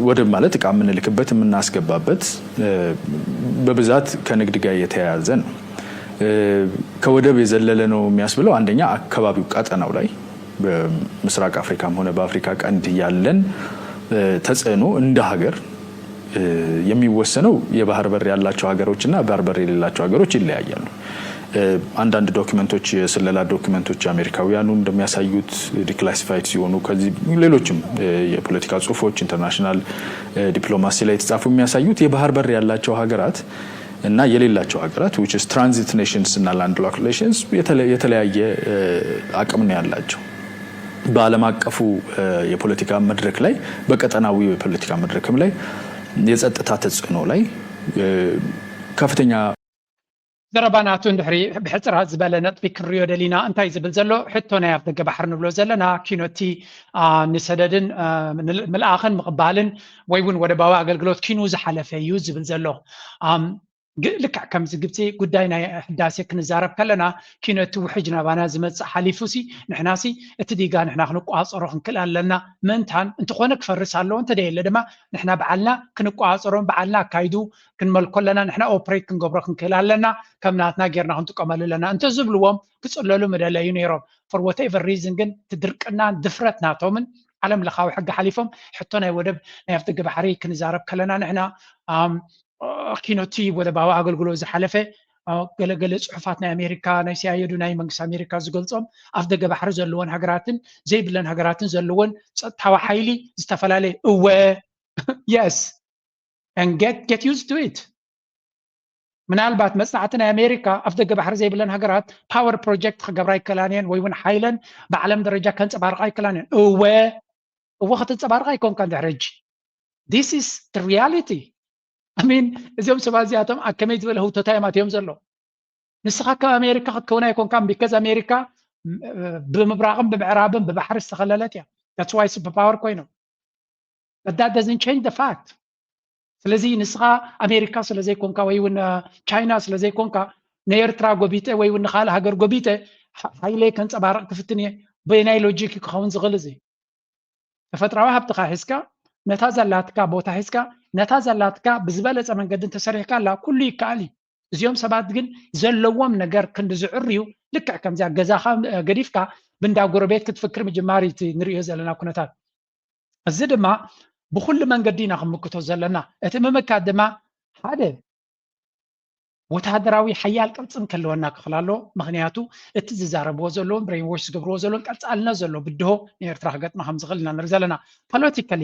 ወደብ ማለት እቃ የምንልክበት የምናስገባበት፣ በብዛት ከንግድ ጋር የተያያዘ ነው። ከወደብ የዘለለ ነው የሚያስብለው አንደኛ አካባቢው ቀጠናው ላይ በምስራቅ አፍሪካም ሆነ በአፍሪካ ቀንድ ያለን ተጽዕኖ እንደ ሀገር የሚወሰነው የባህር በር ያላቸው ሀገሮችና ባህር በር የሌላቸው ሀገሮች ይለያያሉ። አንዳንድ ዶክመንቶች፣ የስለላ ዶክመንቶች አሜሪካውያኑ እንደሚያሳዩት፣ ዲክላሲፋይድ ሲሆኑ፣ ከዚህ ሌሎችም የፖለቲካ ጽሁፎች ኢንተርናሽናል ዲፕሎማሲ ላይ የተጻፉ የሚያሳዩት የባህር በር ያላቸው ሀገራት እና የሌላቸው ሀገራት which is transit nations እና landlocked nations የተለያየ አቅም ነው ያላቸው። በዓለም አቀፉ የፖለቲካ መድረክ ላይ፣ በቀጠናዊ የፖለቲካ መድረክም ላይ፣ የጸጥታ ተጽዕኖ ላይ ከፍተኛ ዘረባ ናቱ እንድሕሪ ብሕፅራት ዝበለ ነጥቢ ክንሪኦ ደሊና፣ እንታይ ዝብል ዘሎ ሕቶ ናይ ኣፍደገ ባሕሪ ንብሎ ዘለና ኪኖቲ ንሰደድን ምልኣኽን ምቕባልን ወይ እውን ወደባዊ ኣገልግሎት ኪኑ ዝሓለፈ እዩ ዝብል ዘሎ። ልክዕ ከምዚ ግብፂ ጉዳይ ናይ ሕዳሴ ክንዛረብ ከለና ኪኖቲ ውሕጅ ናባና ዝመፅእ ሓሊፉ ሲ ንሕና ሲ እቲ ዲጋ ንሕና ክንቋፀሮ ክንክእል ኣለና። ምእንታን እንተኾነ ክፈርስ ኣለዎ፣ እንተደየለ ድማ ንሕና በዓልና ክንቋፀሮን በዓልና ኣካይዱ ክንመልኮ ኣለና፣ ንሕና ኦፕሬት ክንገብሮ ክንክእል ኣለና፣ ከም ናትና ጌርና ክንጥቀመሉ ኣለና እንተዝብልዎም ክፅለሉ ምደለዩ ነይሮም። For whatever reason ግን እቲ ድርቅናን ድፍረት ናቶምን ዓለም ለኻዊ ሕጊ ሓሊፎም ሕቶ ናይ ወደብ ናይ ኣፍደገ ባሕሪ ክንዛረብ ከለና ንሕና ኪኖቲ ወደባዊ ኣገልግሎት ዝሓለፈ ገለገለ ፅሑፋት ናይ ኣሜሪካ ናይ ሲኣይኤ ዱ ናይ መንግስቲ ኣሜሪካ ዝገልፆም ኣፍደገ ባሕሪ ዘለወን ሃገራትን ዘይብለን ሃገራትን ዘለወን ፀጥታዊ ሓይሊ ዝተፈላለየ እወ yes and get get used to it። ምናልባት መፅናዕቲ ናይ ኣሜሪካ ኣፍደገ ባሕሪ ዘይብለን ሃገራት ፓወር ፕሮጀክት ክገብራ ኣይከላን እየን ወይ እውን ሓይለን ብዓለም ደረጃ ከንፀባርቃ ኣይከላን እየን። እወ እወ ከተንፀባርቃ ኣይኮንካ እንድሕር ሕጂ this is the reality። I mean እዚኦም ሰባት እዚኣቶም ኣብ ከመይ ዝበለ ህውተታ እዮም ኣትዮም ዘለዉ። ንስኻ ከም ኣሜሪካ ክትከውን ኣይኮንካን because ኣሜሪካ ብምብራቕን ብምዕራብን ብባሕሪ ዝተኸለለት እያ። That's why super power ኮይኖም but that doesn't change the fact። ስለዚ ንስኻ ኣሜሪካ ስለ ዘይኮንካ ወይ እውን ቻይና ስለ ዘይኮንካ ንኤርትራ ጎቢጠ ወይ እውን ንካልእ ሃገር ጎቢጠ ሓይለይ ከንፀባርቕ ክፍትን እየ። በየናይ ሎጂክ ክኸውን ዝኽእል እዚ? ተፈጥራዊ ሃብትኻ ሒዝካ ነታ ዘላትካ ቦታ ሒዝካ ነታ ዘላትካ ብዝበለፀ መንገዲ እንተሰሪሕካ ኣላ ኩሉ ይከኣል እዩ። እዚኦም ሰባት ግን ዘለዎም ነገር ክንዲ ዝዕርዩ ልክዕ ከምዚኣ ገዛኻ ገዲፍካ ብንዳ ጎረቤት ክትፍክር ምጅማር እቲ ንሪኦ ዘለና ኩነታት። እዚ ድማ ብኩሉ መንገዲ ኢና ክምክቶ ዘለና። እቲ ምምካት ድማ ሓደ ወታደራዊ ሓያል ቅርፅን ክህልወና ክኽእል ኣለዎ። ምክንያቱ እቲ ዝዛረብዎ ዘለውን ብሬንዎሽ ዝገብርዎ ዘለውን ቀፃልነት ዘለዎ ብድሆ ንኤርትራ ክገጥማ ከም ዝኽእል ኢና ንርኢ ዘለና። ፖለቲካሊ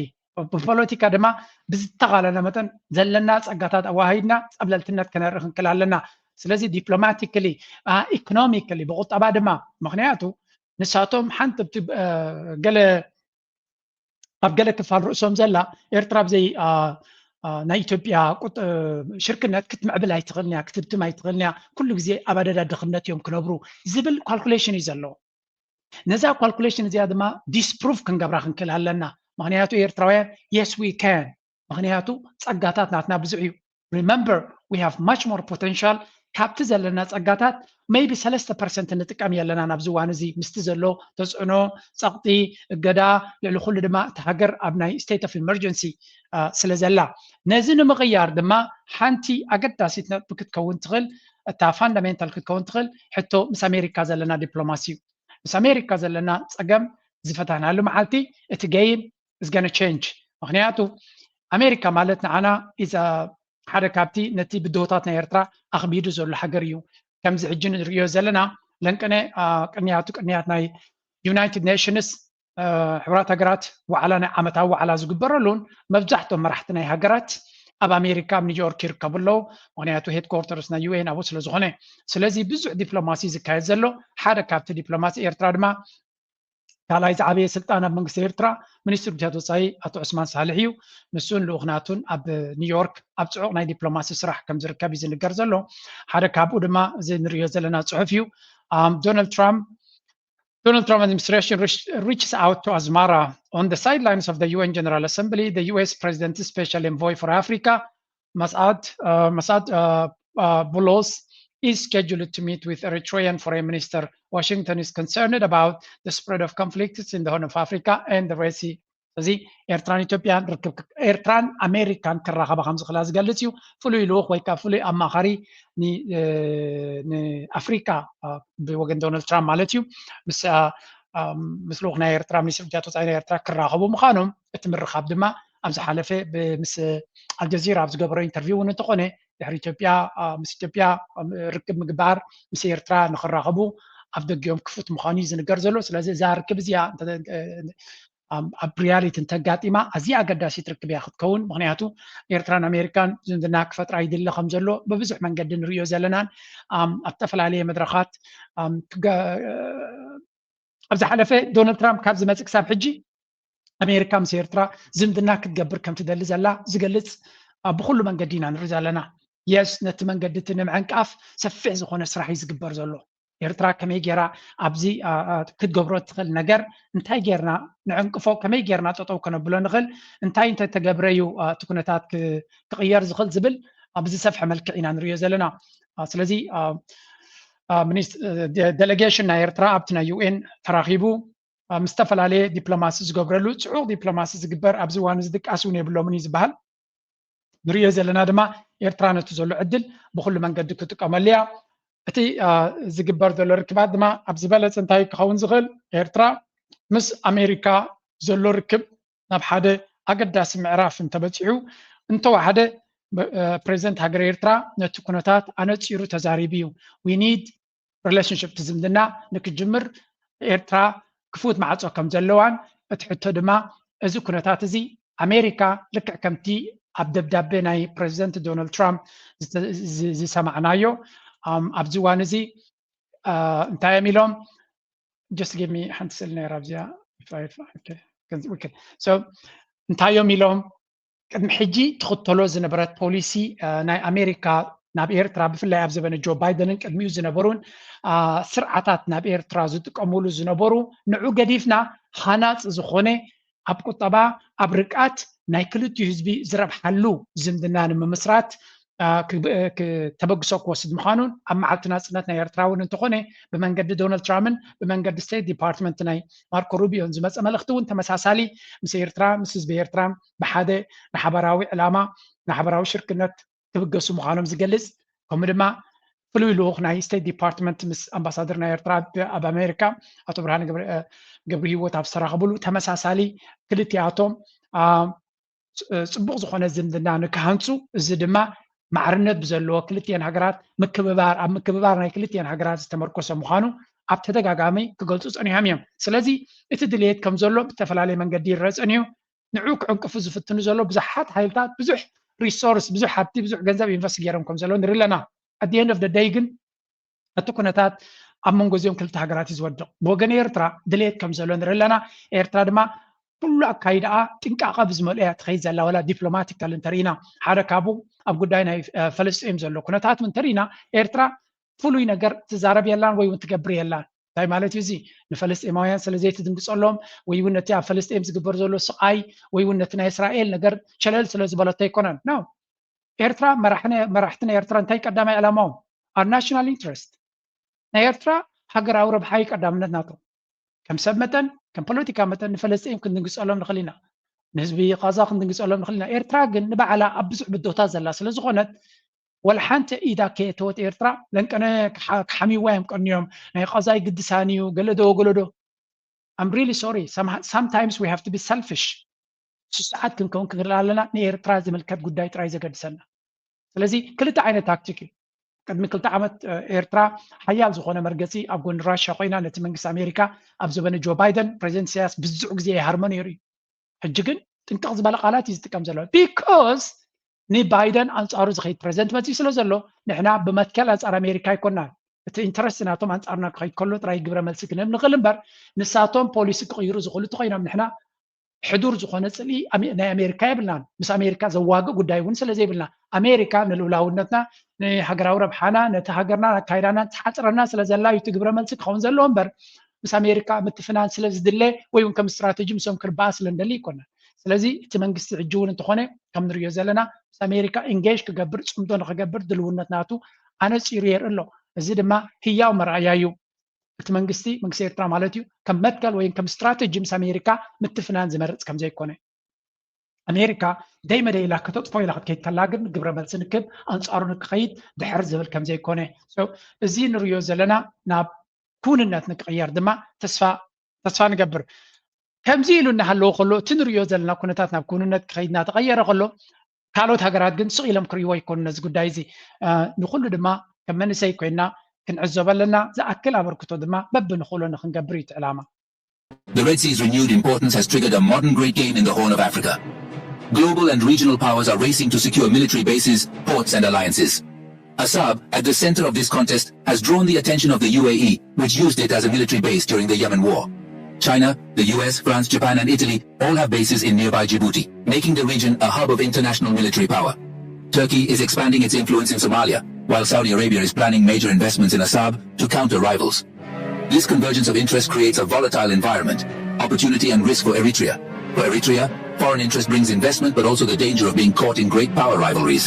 ብፖለቲካ ድማ ብዝተኻለለ መጠን ዘለና ፀጋታት ኣዋሃሂድና ፀብለልትነት ከነርኢ ክንክእል ኣለና። ስለዚ ዲፕሎማቲካሊ ኢኮኖሚካሊ ብቁጠባ ድማ ምክንያቱ ንሳቶም ሓንቲ ገለ ኣብ ገለ ክፋል ርእሶም ዘላ ኤርትራ ብዘይ ናይ ኢትዮጵያ ሽርክነት ክትምዕብል ኣይትኽእልን እያ ክትብትም ኣይትኽእልን እያ ኩሉ ግዜ ኣብ ኣደዳ ድኽነት እዮም ክነብሩ ዝብል ካልኩሌሽን እዩ ዘለዎ። ነዛ ካልኩሌሽን እዚኣ ድማ ዲስፕሩቭ ክንገብራ ክንክእል ኣለና። ምክንያቱ ኤርትራውያን yes we can ምክንያቱ ጸጋታት ናትና ብዙሕ እዩ። Remember we have much more potential ካብቲ ዘለና ጸጋታት maybe ሰለስተ ፐርሰንት ንጥቀም የለና ናብዚ እዋን እዚ ምስቲ ዘሎ ተጽዕኖ ጸቕጢ እገዳ ልዕሊ ኩሉ ድማ እቲ ሃገር ኣብ ናይ state of emergency ስለ ዘላ ነዚ ንምቕያር ድማ ሓንቲ ኣገዳሲት ነጥቢ ክትከውን ትኽእል እታ ፋንዳሜንታል ክትከውን ትኽእል ሕቶ ምስ ኣሜሪካ ዘለና ዲፕሎማሲ እዩ። ምስ ኣሜሪካ ዘለና ጸገም ዝፈታናሉ መዓልቲ እቲ game is gonna change ምክንያቱ ኣሜሪካ ማለት ንዓና is ሓደ ካብቲ ነቲ ብድሆታት ናይ ኤርትራ ኣኽቢዱ ዘሎ ሃገር እዩ። ከምዚ ሕጂ ንርእዮ ዘለና ለንቅነ ቅንያቱ ቅንያት ናይ ዩናይትድ ኔሽንስ ሕቡራት ሃገራት ዋዕላ ናይ ዓመታዊ ዋዕላ ዝግበረሉን መብዛሕትኦም መራሕቲ ናይ ሃገራት ኣብ ኣሜሪካ ኣብ ኒውዮርክ ይርከቡ ኣለዉ። ምክንያቱ ሄድኳርተርስ ናይ ዩኤን ኣብኡ ስለ ዝኾነ ስለዚ ብዙሕ ዲፕሎማሲ ዝካየድ ዘሎ ሓደ ካብቲ ዲፕሎማሲ ኤርትራ ድማ ካልኣይ ዝዓበየ ስልጣን ኣብ መንግስቲ ኤርትራ ሚኒስትር ጉዳያት ወፃኢ ኣቶ ዑስማን ሳልሕ እዩ። ንሱን ልኡኽናቱን ኣብ ኒውዮርክ ኣብ ፅዑቕ ናይ ዲፕሎማሲ ስራሕ ከም ዝርከብ እዩ ዝንገር ዘሎ። ሓደ ካብኡ ድማ እዚ ንሪኦ ዘለና ፅሑፍ እዩ። ዶናልድ ትራምፕ Donald Trump administration reaches out to Asmara. On the sidelines of the U N General Assembly, the U S President's Special Envoy for Africa, Masad, uh, Masad uh, uh, Boulos, is scheduled to meet with Eritrean Foreign Minister. Washington is concerned about the spread of conflicts in the Horn of Africa and the Red Sea ስለዚ ኤርትራን ኢትዮጵያን ርክብ ኤርትራን ኣሜሪካን ክራኸባ ከም ዝኽእላ ዝገልጽ እዩ። ፍሉይ ልኡኽ ወይ ከዓ ፍሉይ ኣማኻሪ ንኣፍሪካ ብወገን ዶናልድ ትራምፕ ማለት እዩ ምስ ልኡኽ ናይ ኤርትራ ሚኒስትር ጉዳያት ወፃኢ ናይ ኤርትራ ክራኸቡ ምዃኖም እቲ ምርኻብ ድማ ኣብ ዝሓለፈ ምስ ኣልጀዚራ ኣብ ዝገበሮ ኢንተርቪው እውን እንተኾነ ድሕሪ ኢትዮጵያ ምስ ኢትዮጵያ ርክብ ምግባር ምስ ኤርትራ ንክራኸቡ ኣብ ደጊኦም ክፉት ምዃኑ እዩ ዝንገር ዘሎ። ስለዚ እዛ ርክብ እዚኣ ኣብ ሪያሊቲ እንተጋጢማ ኣዝያ ኣገዳሲት ርክብ እያ ክትከውን። ምክንያቱ ኤርትራን ኣሜሪካን ዝምድና ክፈጥራ ይድለ ከም ዘሎ ብብዙሕ መንገዲ ንሪኦ ዘለናን ኣብ ዝተፈላለየ መድረኻት ኣብ ዝሓለፈ ዶናልድ ትራምፕ ካብ ዝመፅእ ክሳብ ሕጂ ኣሜሪካ ምስ ኤርትራ ዝምድና ክትገብር ከም ትደሊ ዘላ ዝገልፅ ብኩሉ መንገዲ ኢና ንርኢ ዘለና። የስ ነቲ መንገዲ እቲ ንምዕንቃፍ ሰፊሕ ዝኾነ ስራሕ እዩ ዝግበር ዘሎ። ኤርትራ ከመይ ገይራ ኣብዚ ክትገብሮ እትኽእል ነገር እንታይ ገይርና ንዕንቅፎ፣ ከመይ ገይርና ጠጠው ከነብሎ ንኽእል፣ እንታይ እንተተገብረ እዩ እቲ ኩነታት ክቕየር ዝኽእል ዝብል ብዝሰፍሐ መልክዕ ኢና ንሪኦ ዘለና። ስለዚ ዴሌጌሽን ናይ ኤርትራ ኣብቲ ናይ ዩኤን ተራኺቡ ምስ ዝተፈላለየ ዲፕሎማሲ ዝገብረሉ ፅዑቕ ዲፕሎማሲ ዝግበር ኣብዚ እዋን እዚ ድቃስ እውን የብሎምን እዩ ዝበሃል። ንሪኦ ዘለና ድማ ኤርትራ ነቲ ዘሎ ዕድል ብኩሉ መንገዲ ክጥቀመሉ እያ። እቲ ዝግበር ዘሎ ርክባት ድማ ኣብ ዝበለፀ እንታይ ክኸውን ዝኽእል ኤርትራ ምስ ኣሜሪካ ዘሎ ርክብ ናብ ሓደ ኣገዳሲ ምዕራፍ እንተበፂሑ እንተወሓደ ፕሬዚደንት ሃገር ኤርትራ ነቲ ኩነታት ኣነፂሩ ተዛሪቡ እዩ። We need relationship ዝምድና ንክጅምር ኤርትራ ክፉት ማዕፆ ከም ዘለዋን እቲ ሕቶ ድማ እዚ ኩነታት እዚ ኣሜሪካ ልክዕ ከምቲ ኣብ ደብዳቤ ናይ ፕሬዚደንት ዶናልድ ትራምፕ ዝሰማዕናዮ ኣብዚ እዋን እዚ እንታይ እዮም ኢሎም just give me ሓንቲ ስእሊ ነይራ ኣብዚኣ እንታይ እዮም ኢሎም ቅድሚ ሕጂ ትኽተሎ ዝነበረት ፖሊሲ ናይ ኣሜሪካ ናብ ኤርትራ ብፍላይ ኣብ ዘበነ ጆ ባይደንን ቅድሚኡ ዝነበሩን ስርዓታት ናብ ኤርትራ ዝጥቀሙሉ ዝነበሩ ንዑ ገዲፍና ሃናፂ ዝኾነ ኣብ ቁጠባ ኣብ ርቃት ናይ ክልቲኡ ህዝቢ ዝረብሓሉ ዝምድና ንምምስራት ተበግሶ ክወስድ ምዃኑን ኣብ መዓልቲ ናፅነት ናይ ኤርትራ እውን እንተኾነ ብመንገዲ ዶናልድ ትራምፕን ብመንገዲ ስቴት ዲፓርትመንት ናይ ማርኮ ሩቢዮን ዝመፀ መልእኽቲ እውን ተመሳሳሊ ምስ ኤርትራ ምስ ህዝቢ ኤርትራ ብሓደ ንሓበራዊ ዕላማ ንሓበራዊ ሽርክነት ክብገሱ ምዃኖም ዝገልፅ ከምኡ ድማ ፍሉይ ልኡኽ ናይ ስቴት ዲፓርትመንት ምስ ኣምባሳደር ናይ ኤርትራ ኣብ ኣሜሪካ ኣቶ ብርሃነ ገብሪ ህይወት ኣብ ዝተራኸብሉ ተመሳሳሊ ክልቲኣቶም ፅቡቕ ዝኾነ ዝምድና ንክሃንፁ እዚ ድማ ማዕርነት ብዘለዎ ክልቲኤን ሃገራት ምክብባር ኣብ ምክብባር ናይ ክልቲኤን ሃገራት ዝተመርኮሰ ምዃኑ ኣብ ተደጋጋሚ ክገልፁ ፀኒሖም እዮም። ስለዚ እቲ ድልየት ከም ዘሎ ብዝተፈላለየ መንገዲ ይረአ ፀኒሑ። ንዑ ክዕንቅፉ ዝፍትኑ ዘሎ ብዙሓት ሓይልታት ብዙሕ ሪሶርስ ብዙሕ ሃብቲ ብዙሕ ገንዘብ ኢንቨስት ገይሮም ከም ዘሎ ንርኢ ኣለና። ኣት ኤንድ ኦፍ ደይ ግን እቲ ኩነታት ኣብ መንጎ እዚኦም ክልተ ሃገራት እዩ ዝወድቕ። ብወገን ኤርትራ ድሌት ከም ዘሎ ንርኢ ኣለና። ኤርትራ ድማ ኩሉ ኣካይዳኣ ጥንቃቐ ብዝመልኦ እያ ትኸይድ ዘላ። ዋላ ዲፕሎማቲካል እንተርኢና ሓደ ካብኡ ኣብ ጉዳይ ናይ ፈለስጢም ዘሎ ኩነታት እውን እንተርኢና ኤርትራ ፍሉይ ነገር ትዛረብ የላን ወይ እውን ትገብር የላን። እንታይ ማለት እዩ እዚ? ንፈለስጢማውያን ስለ ዘይትድንግፀሎም ወይ እውን ነቲ ኣብ ፈለስጢም ዝግበር ዘሎ ስቓይ ወይ እውን ነቲ ናይ እስራኤል ነገር ሸለል ስለ ዝበለቶ ኣይኮነን ነው። ኤርትራ መራሕቲ ናይ ኤርትራ እንታይ ቀዳማይ ዕላማኦም? ኣብ ናሽናል ኢንትረስት ናይ ኤርትራ ሃገራዊ ረብሓ እዩ ቀዳምነት ናቶም። ከም ሰብ መጠን ከም ፖለቲካ መጠን ንፈለስጢም ክንድንግፀሎም ንኽእል ኢና፣ ንህዝቢ ቃዛ ክንድንግፀሎም ንኽእል ኢና። ኤርትራ ግን ንባዕላ ኣብ ብዙሕ ብድሆታት ዘላ ስለ ዝኾነት ወላ ሓንቲ ኢዳ ከየእተወት ኤርትራ ለንቀነ ክሓምይዋ እዮም ቀንዮም። ናይ ቃዛ ይግድሳን እዩ ገለዶ ገለዶ። I'm really sorry. Sometimes we have to be selfish. ስሱዓት ክንከውን ክንክእል ኣለና። ንኤርትራ ዝምልከት ጉዳይ ጥራይ ዘገድሰና። ስለዚ ክልተ ዓይነት ታክቲክ እዩ። ቅድሚ ክልተ ዓመት ኤርትራ ሓያል ዝኾነ መርገፂ ኣብ ጎኒ ራሽያ ኮይና ነቲ መንግስቲ ኣሜሪካ ኣብ ዘበነ ጆ ባይደን ፕሬዚደንት ኢሳያስ ብዙሕ ግዜ ይሃርሞ ነይሩ እዩ። ሕጂ ግን ጥንቅቕ ዝበለ ቃላት እዩ ዝጥቀም ዘሎ። ቢኮዝ ንባይደን ኣንፃሩ ዝኸይድ ፕሬዚደንት መፅኡ ስለ ዘሎ ንሕና ብመትከል ኣንፃር ኣሜሪካ ኣይኮናን። እቲ ኢንተረስት ናቶም ኣንፃርና ክኸይድ ከሎ ጥራይ ግብረ መልሲ ክንህብ ንኽእል እምበር ንሳቶም ፖሊሲ ክቕይሩ ዝኽእሉ እንተኾይኖም ንሕና ሕዱር ዝኾነ ፅልኢ ናይ ኣሜሪካ የብልናን። ምስ ኣሜሪካ ዘዋግእ ጉዳይ እውን ስለ ዘይብልና ኣሜሪካ ንልኡላውነትና ንሃገራዊ ረብሓና ነቲ ሃገርና ኣካይዳና ትሓፅረና ስለ ዘላ እዩ እቲ ግብረ መልሲ ክኸውን ዘለዎ እምበር ምስ ኣሜሪካ ምትፍናን ስለ ዝድለ ወይ እውን ከም ስትራተጂ ምስኦም ክርበኣ ስለ ንደሊ ኣይኮነን። ስለዚ እቲ መንግስቲ ሕጂ እውን እንተኾነ ከም ንሪኦ ዘለና ምስ ኣሜሪካ ኢንጌጅ ክገብር ፅምዶ ንክገብር ድልውነት ናቱ ኣነፂሩ የርኢ ኣሎ። እዚ ድማ ህያው መርኣያ እዩ። እቲ መንግስቲ መንግስቲ ኤርትራ ማለት እዩ ከም መትከል ወይ ከም ስትራተጂ ምስ ኣሜሪካ ምትፍናን ዝመርፅ ከም ዘይኮነ ኣሜሪካ ደይ መደይ ኢላ ከተጥፎ ኢላ ክትከይድ ከላ ግን ግብረ መልሲ ንክብ ኣንፃሩ ንክኸይድ ድሕር ዝብል ከም ዘይኮነ እዚ ንሪዮ ዘለና ናብ ክውንነት ንክቕየር ድማ ተስፋ ተስፋ ንገብር። ከምዚ ኢሉ እናሃለዎ ከሎ እቲ ንሪዮ ዘለና ኩነታት ናብ ክውንነት ክኸይድ እናተቐየረ ከሎ ካልኦት ሃገራት ግን ስቕ ኢሎም ክርእይዎ ይኮኑ ነዚ ጉዳይ እዚ። ንኩሉ ድማ ከም መንእሰይ ኮይና ክንዕዘቦ ኣለና። ዝኣክል ኣበርክቶ ድማ በብንኽእሎ ንክንገብር እዩ እቲ ዕላማ። The Red Sea's renewed importance has triggered a modern great game in the Horn of Africa. Global and regional powers are racing to secure military bases, ports, and alliances. Assab, at the center of this contest, has drawn the attention of the U A E, which used it as a military base during the Yemen war. China, the U S, France, Japan, and Italy all have bases in nearby Djibouti, making the region a hub of international military power. Turkey is expanding its influence in Somalia, while Saudi Arabia is planning major investments in Assab to counter rivals. This convergence of interest creates a volatile environment, opportunity and risk for Eritrea. For Eritrea, foreign interest brings investment but also the danger of being caught in great power rivalries.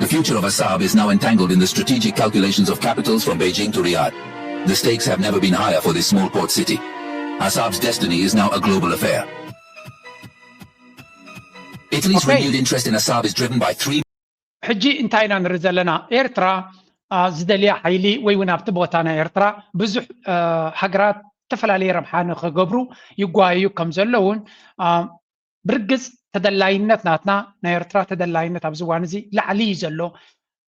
The future of Assab is now entangled in the strategic calculations of capitals from Beijing to Riyadh. The stakes have never been higher for this small port city. Assab's destiny is now a global affair. Italy's renewed interest in Assab is driven by three ሕጂ እንታይ ኢና ንርኢ ዘለና? ኤርትራ ዝደልያ ሓይሊ ወይ እውን ኣብቲ ቦታ ናይ ኤርትራ ብዙሕ ሃገራት ዝተፈላለየ ረብሓ ንክገብሩ ይጓየዩ ከም ዘለውን ብርግፅ ተደላይነት ናትና ናይ ኤርትራ ተደላይነት ኣብዚ እዋን እዚ ላዕሊ እዩ ዘሎ።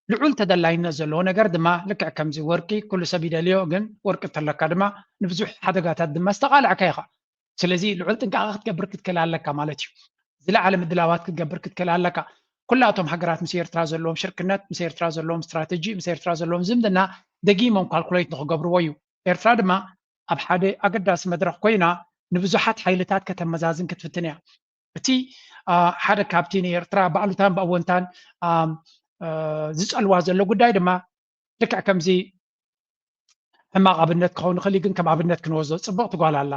ልዑል ተደላይነት ዘለዎ ነገር ድማ ልክዕ ከምዚ ወርቂ ኩሉ ሰብ ይደልዮ፣ ግን ወርቂ እንተለካ ድማ ንብዙሕ ሓደጋታት ድማ ዝተቓላዕካ ኢኻ። ስለዚ ልዑል ጥንቃቐ ክትገብር ክትክእል ኣለካ ማለት እዩ። ዝለዓለ ምድላዋት ክትገብር ክትክእል ኣለካ። ኩላቶም ሃገራት ምስ ኤርትራ ዘለዎም ሽርክነት፣ ምስ ኤርትራ ዘለዎም ስትራተጂ፣ ምስ ኤርትራ ዘለዎም ዝምድና ደጊሞም ካልኩሌት ንክገብርዎ እዩ። ኤርትራ ድማ ኣብ ሓደ ኣገዳሲ መድረኽ ኮይና ንብዙሓት ሓይልታት ከተመዛዝን ክትፍትን እያ። እቲ ሓደ ካብቲ ንኤርትራ ብኣሉታን ብኣወንታን ዝፀልዋ ዘሎ ጉዳይ ድማ ልክዕ ከምዚ ሕማቕ ኣብነት ክኸውን ይኽእል እዩ፣ ግን ከም ኣብነት ክንወስዶ ፅብቕቲ ጓል ኣላ።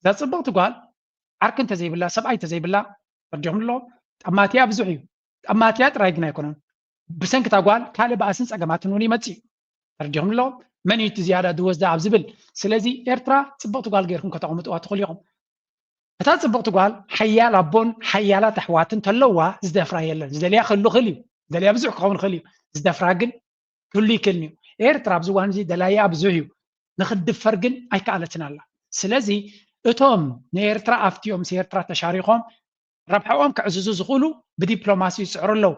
እዛ ፅብቕቲ ጓል ዓርኪ እንተዘይብላ ሰብኣይ እንተዘይብላ ተረዲኹም ኣሎ። ጠማትያ ብዙሕ እዩ። ጠማትያ ጥራይ ግን ኣይኮነን። ብሰንኪ እታ ጓል ካልእ ባእስን ፀገማትን እውን ይመፅእ እዩ። ተረዲኹም ኣሎ። መን እዩ እቲ ዝያዳ ዝወስዳ ኣብ ዝብል። ስለዚ ኤርትራ ፅብቕቲ ጓል ገይርኩም ከተቐምጥዋ ትኽእሉ ኢኹም። እታ ፅብቕቲ ጓል ሓያል ኣቦን ሓያላት ኣሕዋትን ተለዋ ዝደፍራ የለን። ዝደልያ ክህሉ ክእል እዩ። ዝደልያ ብዙሕ ክኸውን ክእል እዩ። ዝደፍራ ግን ክህሉ ይክእልን እዩ። ኤርትራ ኣብዚ እዋን እዚ ደላያ ብዙሕ እዩ። ንክትድፈር ግን ኣይከኣለትን ኣላ። ስለዚ እቶም ንኤርትራ ኣፍትዮም ምስ ኤርትራ ተሻሪኾም ረብሓኦም ከዕዝዙ ዝኽእሉ ብዲፕሎማሲ ይፅዕሩ ኣለዉ።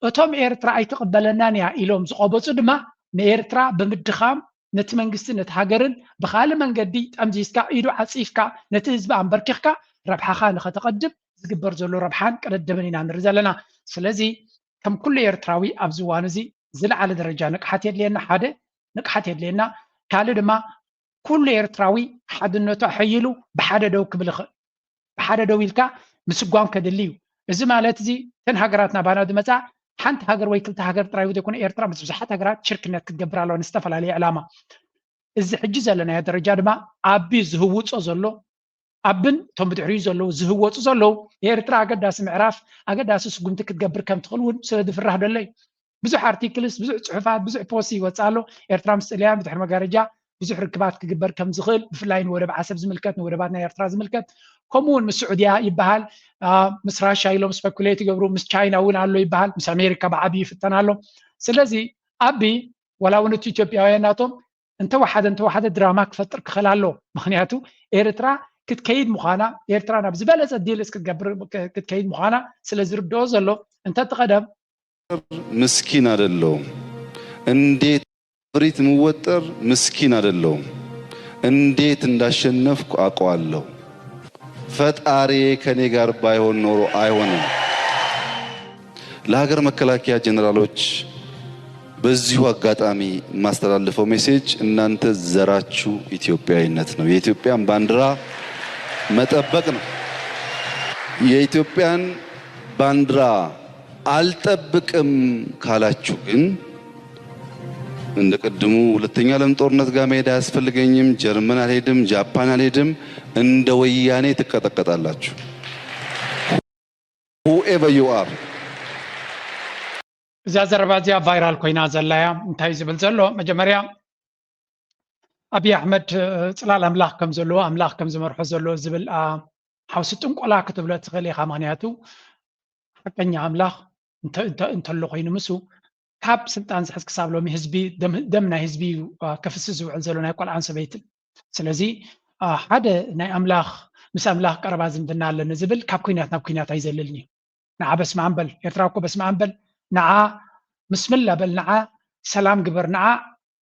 እቶም ኤርትራ ኣይትቕበለናን እያ ኢሎም ዝቐበፁ ድማ ንኤርትራ ብምድኻም ነቲ መንግስትን ነቲ ሃገርን ብኻልእ መንገዲ ጠምዚዝካ ኢዱ ዓፂፍካ ነቲ ህዝቢ ኣንበርኪኽካ ረብሓኻ ንኸተቐድም ዝግበር ዘሎ ረብሓን ቅድድምን ኢና ንርኢ ዘለና። ስለዚ ከም ኩሉ ኤርትራዊ ኣብዚ እዋን እዚ ዝለዓለ ደረጃ ንቕሓት የድልየና። ሓደ ንቕሓት የድልየና። ካልእ ድማ ኩሉ ኤርትራዊ ሓድነቱ ኣሐይሉ ብሓደ ደው ክብል ይኽእል። ብሓደ ደው ኢልካ ምስጓም ከድሊ እዩ። እዚ ማለት እዚ እተን ሃገራት ናባና ዝመፃ ሓንቲ ሃገር ወይ ክልተ ሃገር ጥራይ ዘይኮነ ኤርትራ ምስ ብዙሓት ሃገራት ሽርክነት ክትገብር ኣለዋ ንዝተፈላለየ ዕላማ። እዚ ሕጂ ዘለናዮ ደረጃ ድማ ኣቢ ዝህውፆ ዘሎ ኣብን እቶም ብድሕሪኡ ዘለዉ ዝህወፁ ዘለዉ ኤርትራ ኣገዳሲ ምዕራፍ ኣገዳሲ ስጉምቲ ክትገብር ከም ትኽእል እውን ስለ ዝፍራህ ደሎ እዩ። ብዙሕ ኣርቲክልስ ብዙሕ ፅሑፋት ብዙሕ ፖስት ይወፅእ ኣሎ። ኤርትራ ምስ ጥልያን ብድሕሪ መጋረጃ ብዙሕ ርክባት ክግበር ከም ዝኽእል ብፍላይ ንወደብ ዓሰብ ዝምልከት ንወደባት ናይ ኤርትራ ዝምልከት ከምኡ እውን ምስ ስዑድያ ይበሃል ምስ ራሻ ኢሎም ስፐኩሌት ይገብሩ ምስ ቻይና እውን ኣሎ ይበሃል ምስ ኣሜሪካ ብዓብዩ ይፍተን ኣሎ። ስለዚ ኣቢ ዋላ እውን እቲ ኢትዮጵያውያን ናቶም እንተወሓደ እንተወሓደ ድራማ ክፈጥር ክኽእል ኣለዎ። ምኽንያቱ ኤርትራ ክትከይድ ምዃና ኤርትራ ናብ ዝበለፀ ዲልስ ክትገብር ክትከይድ ምዃና ስለ ዝርድኦ ዘሎ እንተ እቲ ቀደም ምስኪን አደለውም። እንዴት እብሪት ምወጠር ምስኪን አደለውም። እንዴት እንዳሸነፍኩ አውቀዋለሁ። ፈጣሪዬ ከኔ ጋር ባይሆን ኖሮ አይሆንም። ለሀገር መከላከያ ጀነራሎች በዚሁ አጋጣሚ የማስተላልፈው ሜሴጅ እናንተ ዘራችሁ ኢትዮጵያዊነት ነው። የኢትዮጵያን ባንዲራ መጠበቅ ነው። የኢትዮጵያን ባንዲራ አልጠብቅም ካላችሁ ግን እንደ ቅድሙ ሁለተኛ ዓለም ጦርነት ጋር መሄድ አያስፈልገኝም፣ ጀርመን አልሄድም፣ ጃፓን አልሄድም፣ እንደ ወያኔ ትቀጠቀጣላችሁ። Whoever you are. እዛ ዘረባ እዚኣ ቫይራል ኮይና ዘላ እያ። እንታይ ዝብል ዘሎ መጀመርያ ኣብይ ኣሕመድ ጽላል ኣምላኽ ከም ዘለዎ፣ ኣምላኽ ከም ዝመርሖ ዘሎ ዝብል ሓውሲ ጥንቆላ ክትብሎ ትኽእል ኢኻ። ምኽንያቱ ሓቀኛ ኣምላኽ እንተሎ ኮይኑ፣ ምስ ካብ ስልጣን ዝሕዝ ክሳብ ሎሚ ህዝቢ፣ ደም ናይ ህዝቢ እዩ ከፍስስ ዝውዕል ዘሎ፣ ናይ ቆልዓን ሰበይትን። ስለዚ ሓደ ናይ ኣምላኽ፣ ምስ ኣምላኽ ቀረባ ዝምድና ኣለኒ ዝብል ካብ ኩናት ናብ ኩናት ኣይዘልልን እዩ። ንዓ በስመ ኣም በል፣ ኤርትራ እኮ በስመ ኣም በል፣ ንዓ ምስምላ በል፣ ንዓ ሰላም ግበር፣ ንዓ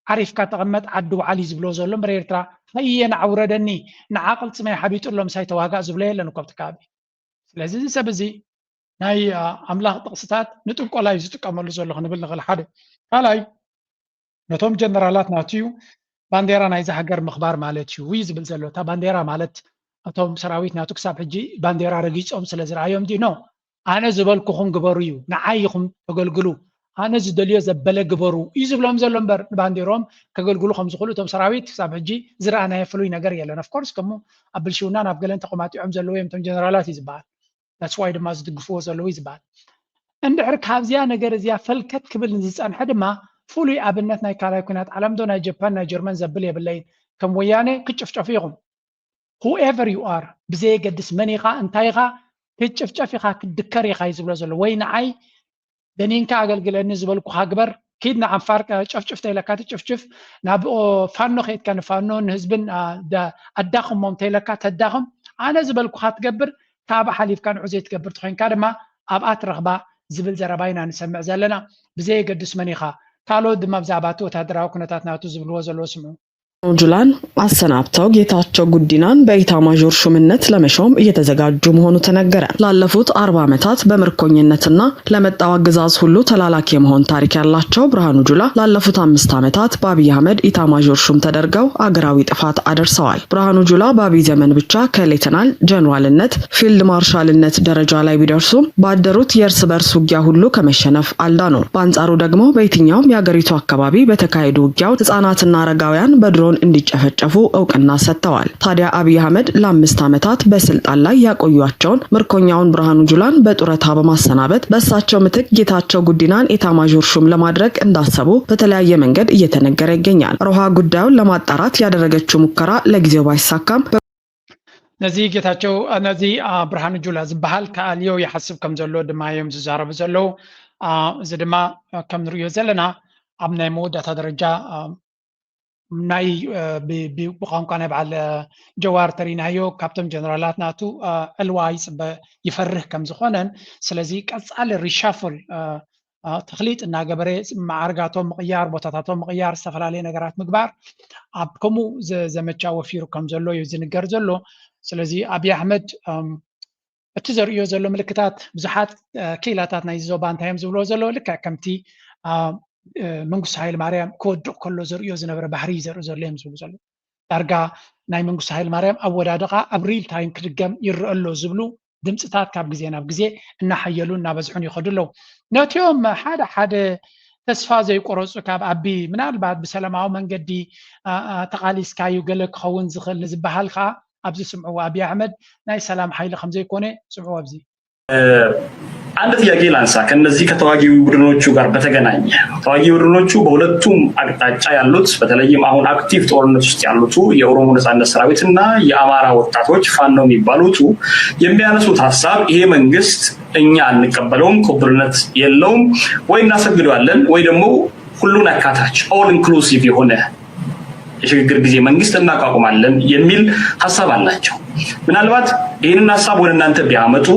ዓሪፍካ ተቐመጥ፣ ዓዲ ውዓል እዩ ዝብሎ ዘሎ እምበር ኤርትራ ሃየ ንዓ ውረደኒ፣ ንዓ ቅልጽመይ ሓቢጡ ኣሎ ምሳይ ተዋጋእ ዝብሎ የለን እኮ ኣብቲ ከባቢ። ስለዚ እዚ ሰብ እዚ ናይ ኣምላኽ ጥቕስታት ንጥንቆላ እዩ ዝጥቀመሉ ዘሎ ክንብል ንኽእል። ሓደ ካልኣይ ነቶም ጀነራላት ናቱ እዩ ባንዴራ ናይዚ ሃገር ምኽባር ማለት እዩ እዩ ዝብል ዘሎ። እታ ባንዴራ ማለት እቶም ሰራዊት ናቱ ክሳብ ሕጂ ባንዴራ ረጊጾም ስለ ዝረኣዮም ድዩ? ኖ፣ ኣነ ዝበልኩኹም ግበሩ እዩ፣ ንዓይ ኢኹም ተገልግሉ፣ ኣነ ዝደልዮ ዘበለ ግበሩ እዩ ዝብሎም ዘሎ እምበር ንባንዴሮም ከገልግሉ ከም ዝኽእሉ እቶም ሰራዊት ክሳብ ሕጂ ዝረኣናዮ ፍሉይ ነገር የለን። ኦፍኮርስ ከምኡ ኣብ ብልሽውናን ኣብ ገለን ተቆማጢዖም ዘለዉ እዮም እቶም ጀነራላት እዩ ዝበሃል። ዳትስ ዋይ ድማ ዝድግፍዎ ዘለዉ እዩ ዝበሃል። እንድሕር ካብዚኣ ነገር እዚኣ ፈልከት ክብል ንዝፀንሐ ድማ ፍሉይ ኣብነት ናይ ካልኣይ ኩናት ዓለም ዶ ናይ ጀፓን ናይ ጀርመን ዘብል የብለይን። ከም ወያነ ክትጭፍጨፉ ኢኹም። Whoever you are፣ ብዘየገድስ መን ኢኻ እንታይ ኢኻ ክትጭፍጨፍ ኢኻ ክትድከር ኢኻ እዩ ዝብሎ ዘሎ። ወይ ንዓይ ደኒንካ ኣገልግለኒ ዝበልኩኻ ግበር፣ ኪድ ንዓንፋር ጨፍጭፍ ተይለካ ትጭፍጭፍ፣ ናብ ፋኖ ከይድካ ንፋኖ ንህዝብን ኣዳኽሞም ተይለካ ተዳኽም፣ ኣነ ዝበልኩኻ ትገብር፣ ካብ ሓሊፍካ ንዑ ዘይትገብር ተኾይንካ ድማ ኣብኣ ትረኽባ ዝብል ዘረባ ኢና ንሰምዕ ዘለና። ብዘየገድስ መን ኢኻ። ካልኦት ድማ ብዛዕባ እቲ ወታደራዊ ኩነታት ናቱ ዝብልዎ ዘለዉ ስምዑ። ጁላን ኣሰናብተው ጌታቸው ጉዲናን በኢታማዦር ሹምነት ለመሾም እየተዘጋጁ መሆኑ ተነገረ። ላለፉት አርባ ዓመታት በምርኮኝነትና ለመጣው አገዛዝ ሁሉ ተላላኪ የመሆን ታሪክ ያላቸው ብርሃኑ ጁላ ላለፉት አምስት ዓመታት በአብይ አህመድ ኢታማዦር ሹም ተደርገው አገራዊ ጥፋት አደርሰዋል። ብርሃኑ ጁላ በአብይ ዘመን ብቻ ከሌተናል ጀነራልነት ፊልድ ማርሻልነት ደረጃ ላይ ቢደርሱም ባደሩት የእርስ በርስ ውጊያ ሁሉ ከመሸነፍ አልዳኑም። በአንጻሩ ደግሞ በየትኛውም የአገሪቱ አካባቢ በተካሄዱ ውጊያው ህጻናትና አረጋውያን በድሮን እንዲጨፈጨፉ እውቅና ሰጥተዋል። ታዲያ አብይ አህመድ ለአምስት ዓመታት በስልጣን ላይ ያቆዩቸውን ምርኮኛውን ብርሃኑ ጁላን በጡረታ በማሰናበት በእሳቸው ምትክ ጌታቸው ጉዲናን ኢታማዦር ሹም ለማድረግ እንዳሰቡ በተለያየ መንገድ እየተነገረ ይገኛል። ሮሃ ጉዳዩን ለማጣራት ያደረገችው ሙከራ ለጊዜው ባይሳካም፣ ነዚ ጌታቸው ነዚ ብርሃኑ ጁላ ዝበሃል ክኣልዮ ይሓስብ ከም ዘሎ ድማ እዮም ዝዛረቡ ዘለዉ። እዚ ድማ ከም ንሪኦ ዘለና ኣብ ናይ መወዳእታ ደረጃ ናይ ብቋንቋ ናይ በዓል ጀዋር ተሪናዮ ካብቶም ጀነራላት ናቱ ዕልዋ ይፅበ ይፈርህ ከም ዝኾነን ስለዚ ቀፃሊ ሪሻፍል ተኽሊጥ እናገበረ መዓርጋቶም ምቕያር ቦታታቶም ምቕያር ዝተፈላለየ ነገራት ምግባር ኣብ ከምኡ ዘመቻ ወፊሩ ከም ዘሎ እዩ ዝንገር ዘሎ። ስለዚ ኣብይ ኣሕመድ እቲ ዘርእዮ ዘሎ ምልክታት ብዙሓት ክኢላታት ናይዚ ዞባ እንታይ እዮም ዝብልዎ ዘለዉ ልክዕ ከምቲ መንግስቱ ሃይለ ማርያም ክወድቕ ከሎ ዘርእዮ ዝነበረ ባህሪ እዩ ዘርኢ ዘሎ እዮም ዝብሉ ዘለዉ። ዳርጋ ናይ መንግስቱ ሃይለ ማርያም ኣወዳድቓ ኣብ ሪል ታይም ክድገም ይረአ ኣሎ ዝብሉ ድምፅታት ካብ ግዜ ናብ ግዜ እናሓየሉ እናበዝሑን ይኸዱ ኣለዉ። ነቲኦም ሓደ ሓደ ተስፋ ዘይቆረፁ ካብ ኣቢ ምናልባት ብሰላማዊ መንገዲ ተቓሊስካዩ ገለ ክኸውን ዝኽእል ንዝበሃል ከዓ ኣብዚ ስምዕዎ ኣብይ ኣሕመድ ናይ ሰላም ሓይሊ ከምዘይኮነ ስምዕዎ ኣብዚ አንድ ጥያቄ ላንሳ። ከነዚህ ከተዋጊ ቡድኖቹ ጋር በተገናኘ ተዋጊ ቡድኖቹ በሁለቱም አቅጣጫ ያሉት በተለይም አሁን አክቲቭ ጦርነት ውስጥ ያሉቱ የኦሮሞ ነጻነት ሰራዊት እና የአማራ ወጣቶች ፋኖ የሚባሉቱ የሚያነሱት ሀሳብ ይሄ መንግስት እኛ አንቀበለውም፣ ቅቡልነት የለውም፣ ወይ እናሰግደዋለን ወይ ደግሞ ሁሉን አካታች ኦል ኢንክሉሲቭ የሆነ የሽግግር ጊዜ መንግስት እናቋቁማለን የሚል ሀሳብ አላቸው። ምናልባት ይህንን ሀሳብ ወደ እናንተ ቢያመጡ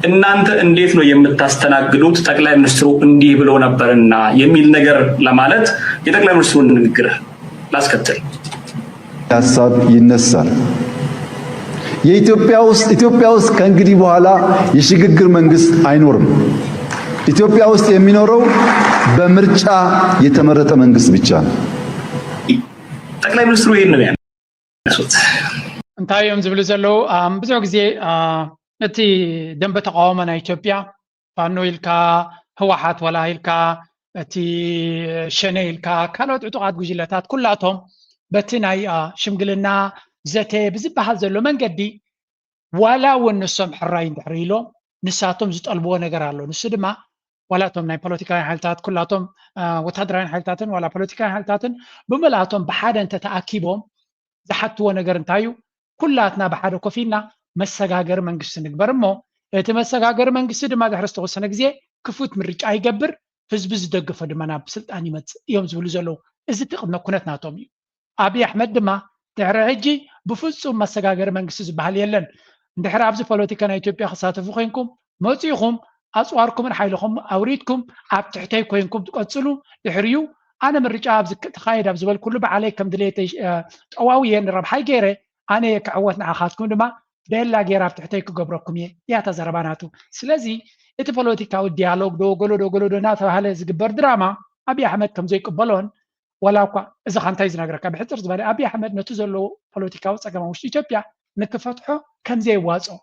እናንተ እንዴት ነው የምታስተናግዱት? ጠቅላይ ሚኒስትሩ እንዲህ ብለው ነበርና የሚል ነገር ለማለት የጠቅላይ ሚኒስትሩን ንግግር ላስከትል። ሀሳብ ይነሳል። የኢትዮጵያ ውስጥ ኢትዮጵያ ውስጥ ከእንግዲህ በኋላ የሽግግር መንግስት አይኖርም። ኢትዮጵያ ውስጥ የሚኖረው በምርጫ የተመረጠ መንግስት ብቻ ነው። ጠቅላይ ሚኒስትሩ ይህን ነው ያነሱት። እንታይ እዮም ዝብሉ ዘለዉ? ብዙሕ ግዜ እቲ ደንበ ተቃውሞ ናይ ኢትዮጵያ ፋኖ ኢልካ ህወሓት ዋላ ኢልካ እቲ ሸኔ ኢልካ ካልኦት ዕጡቓት ጉጅለታት ኩላቶም በቲ ናይ ሽምግልና ዘተ ብዝበሃል ዘሎ መንገዲ ዋላ እውን ንሶም ሕራይ እንድሕር ኢሎም ንሳቶም ዝጠልብዎ ነገር ኣሎ። ንሱ ድማ ዋላ እቶም ናይ ፖለቲካውያን ሓይልታት ኩላቶም ወታደራውያን ሓይልታትን ዋላ ፖለቲካውያን ሓይልታትን ብምልኣቶም ብሓደ እንተተኣኪቦም ዝሓትዎ ነገር እንታይ እዩ? ኩላትና ብሓደ ኮፍ ኢልና መሰጋገሪ መንግስቲ ንግበር እሞ እቲ መሰጋገሪ መንግስቲ ድማ ድሕሪ ዝተወሰነ ግዜ ክፉት ምርጫ ይገብር፣ ህዝቢ ዝደግፎ ድማ ናብ ስልጣን ይመፅእ እዮም ዝብሉ ዘለዉ። እዚ እቲ ቅድመ ኩነት ናቶም እዩ። ኣብይ ኣሕመድ ድማ ድሕሪ ሕጂ ብፍፁም መሰጋገሪ መንግስቲ ዝበሃል የለን። እንድሕር ኣብዚ ፖለቲካ ናይ ኢትዮጵያ ክሳተፉ ኮይንኩም መፂኹም ኣፅዋርኩምን ሓይልኹም ኣውሪድኩም ኣብ ትሕተይ ኮይንኩም ትቀፅሉ። ድሕሪዩ ኣነ ምርጫ ኣብዚ ተኻየድ ኣብ ዝበልኩሉ ባዕለይ ከም ድሌተይ ጠዋውየ ንረብሓይ ገይረ ኣነ እየ ክዕወት ንዓኻትኩም ድማ ቤላ ገይረ ኣብ ትሕተይ ክገብረኩም እየ። እያ እታ ዘረባ ናቱ። ስለዚ እቲ ፖለቲካዊ ዲያሎግ ዶ ገሎ ዶ ገሎ ዶ እናተባህለ ዝግበር ድራማ ኣብይ ኣሕመድ ከም ዘይቅበሎን ዋላ እኳ እዚ ካ እንታይ ዝነግረካ ብሕፅር ዝበለ ኣብይ ኣሕመድ ነቲ ዘለዎ ፖለቲካዊ ፀገም ኣብ ውሽጢ ኢትዮጵያ ንክፈትሖ ከም ዘይዋፅኦ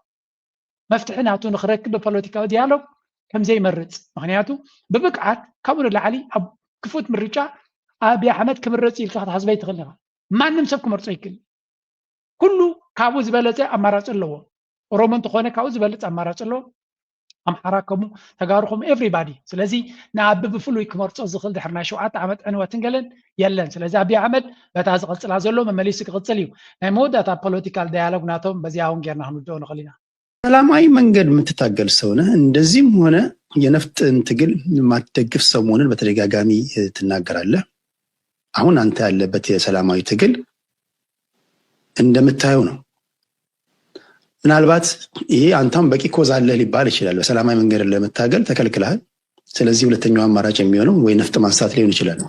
መፍትሒ ናቱ ንክረክብ ብፖለቲካዊ ዲያሎግ ከም ዘይመርፅ ምክንያቱ ብብቅዓት ካብኡ ንላዕሊ ኣብ ክፉት ምርጫ ኣብይ ኣሕመድ ክምረፅ ኢልካ ክትሓስበ ይትኽእል ኢኻ። ማንም ሰብ ክመርፆ ይክእል። ኩሉ ካብኡ ዝበለፀ ኣማራፂ ኣለዎ። ኦሮሞ እንተኾነ ካብኡ ዝበለፀ ኣማራፂ ኣለዎ። ኣምሓራ ከምኡ፣ ተጋሩ ከምኡ፣ ኤቭሪባዲ። ስለዚ ንኣቢ ብፍሉይ ክመርፆ ዝኽእል ድሕሪ ናይ ሸውዓተ ዓመት ዕንወትን ገለን የለን። ስለዚ ኣብይ ኣሕመድ በታ ዝቐፅላ ዘሎ መመሊሱ ክቕፅል እዩ። ናይ መወዳእታ ፖለቲካል ዳያሎግ ናቶም በዚኣ እውን ጌርና ክንውድኦ ንኽእል ኢና። ሰላማዊ መንገድ የምትታገል ሰው ነህ። እንደዚህም ሆነ የነፍጥን ትግል የማትደግፍ ሰው መሆንን በተደጋጋሚ ትናገራለህ። አሁን አንተ ያለበት የሰላማዊ ትግል እንደምታየው ነው። ምናልባት ይሄ አንተም በቂ ኮዝ አለህ ሊባል ይችላል። በሰላማዊ መንገድ ለመታገል ተከልክለሃል። ስለዚህ ሁለተኛው አማራጭ የሚሆነው ወይ ነፍጥ ማንሳት ሊሆን ይችላል።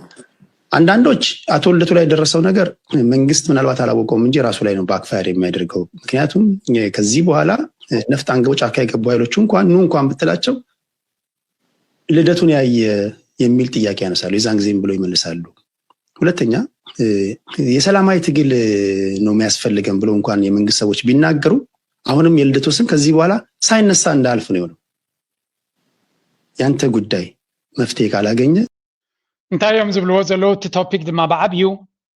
አንዳንዶች አቶ ልደቱ ላይ የደረሰው ነገር መንግስት ምናልባት አላወቀውም እንጂ ራሱ ላይ ነው ባክፋየር የሚያደርገው። ምክንያቱም ከዚህ በኋላ ነፍጥ አንገው ጫካ የገቡ ኃይሎች እንኳን ኑ እንኳን ብትላቸው ልደቱን ያየ የሚል ጥያቄ ያነሳሉ። የዛን ጊዜም ብሎ ይመልሳሉ። ሁለተኛ የሰላማዊ ትግል ነው የሚያስፈልገን ብሎ እንኳን የመንግስት ሰዎች ቢናገሩ አሁንም የልደቱ ስም ከዚህ በኋላ ሳይነሳ እንዳልፍ ነው የሆነው። ያንተ ጉዳይ መፍትሄ ካላገኘ እንታይ እዮም ዝብልዎ ዘለዉ? እቲ ቶፒክ ድማ ብዓብዩ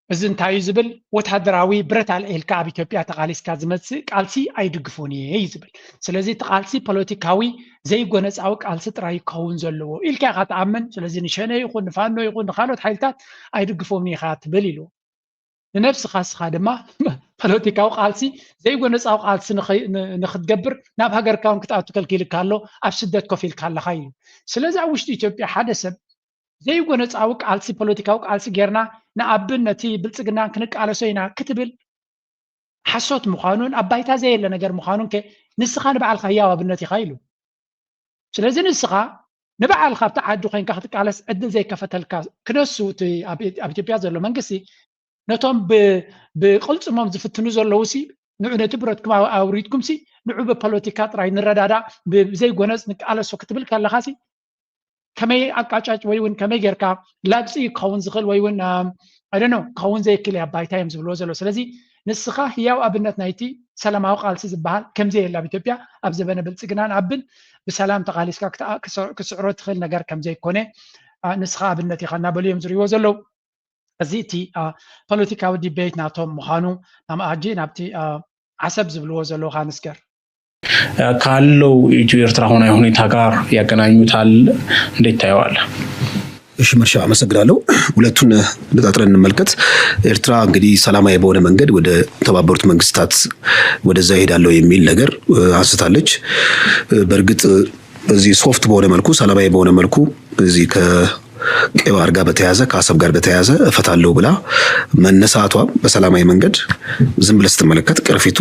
እዚ እንታይ እዩ ዝብል? ወታደራዊ ብረት ኣልዒልካ ኣብ ኢትዮጵያ ተቓሊስካ ዝመፅእ ቃልሲ ኣይድግፎን እየ እዩ ዝብል። ስለዚ እቲ ቃልሲ ፖለቲካዊ ዘይጎነፃዊ ቃልሲ ጥራይ ክኸውን ዘለዎ ኢልካ ኢኻ ትኣምን። ስለዚ ንሸነ ይኹን ንፋኖ ይኹን ንካልኦት ሓይልታት ኣይድግፎምን ኢኻ ትብል ኢሉ። ንነብስኻ እስኻ ድማ ፖለቲካዊ ቃልሲ ዘይጎነፃዊ ቃልሲ ንኽትገብር ናብ ሃገርካ እውን ክትኣቱ ከልኪልካ ኣሎ፣ ኣብ ስደት ኮፍ ኢልካ ኣለኻ ኢሉ። ስለዚ ኣብ ውሽጢ ኢትዮጵያ ሓደ ሰብ ዘይጎነፃዊ ቃልሲ ፖለቲካዊ ቃልሲ ጌርና ንኣብን ነቲ ብልፅግናን ክንቃለሶ ኢና ክትብል ሓሶት ምዃኑን ኣብ ባይታ ዘየለ ነገር ምዃኑን ከ ንስኻ ንባዕልካ ህያው ኣብነት ኢኻ ኢሉ። ስለዚ ንስኻ ንባዕልካ ኣብቲ ዓዲ ኮይንካ ክትቃለስ ዕድል ዘይከፈተልካ ክነሱ እቲ ኣብ ኢትዮጵያ ዘሎ መንግስቲ ነቶም ብቅልፅሞም ዝፍትኑ ዘለዉ ሲ ንዑ ነቲ ብረትኩም ኣውሪድኩም ሲ ንዑ ብፖለቲካ ጥራይ ንረዳዳእ ብዘይጎነፅ ንቃለሶ ክትብል ከለኻ ሲ ከመይ ኣቃጫጭ ወይ እውን ከመይ ጌርካ ላግፂ ክኸውን ዝኽእል ወይ እውን ኣይደኖ ክኸውን ዘይክእል እያ ባይታ እዮም ዝብልዎ ዘለዉ። ስለዚ ንስኻ ህያው ኣብነት ናይቲ ሰላማዊ ቃልሲ ዝበሃል ከምዘየለ ኣብ ኢትዮጵያ ኣብ ዘበነ ብልፅግናን ኣብን ብሰላም ተቓሊስካ ክስዕሮ ትኽእል ነገር ከምዘይኮነ ንስኻ ኣብነት ኢኻ እናበሉ እዮም ዝርእይዎ ዘለዉ። እዚ እቲ ፖለቲካዊ ዲቤት ናቶም ምዃኑ ናምኣጂ ናብቲ ዓሰብ ዝብልዎ ዘለዉ ካንስገር ካለው ኢትዮ ኤርትራ ሆናዊ ሁኔታ ጋር ያገናኙታል? እንዴት ታየዋለህ? እሺ መርሻ አመሰግናለሁ። ሁለቱን ነጣጥረን እንመልከት። ኤርትራ እንግዲህ ሰላማዊ በሆነ መንገድ ወደ ተባበሩት መንግስታት ወደዛ ይሄዳለው የሚል ነገር አንስታለች። በእርግጥ በዚህ ሶፍት በሆነ መልኩ ሰላማዊ በሆነ መልኩ እዚህ ከቀይ ባህር ጋር በተያያዘ ከአሰብ ጋር በተያያዘ እፈታለሁ ብላ መነሳቷ በሰላማዊ መንገድ ዝም ብለህ ስትመለከት ቅርፊቱ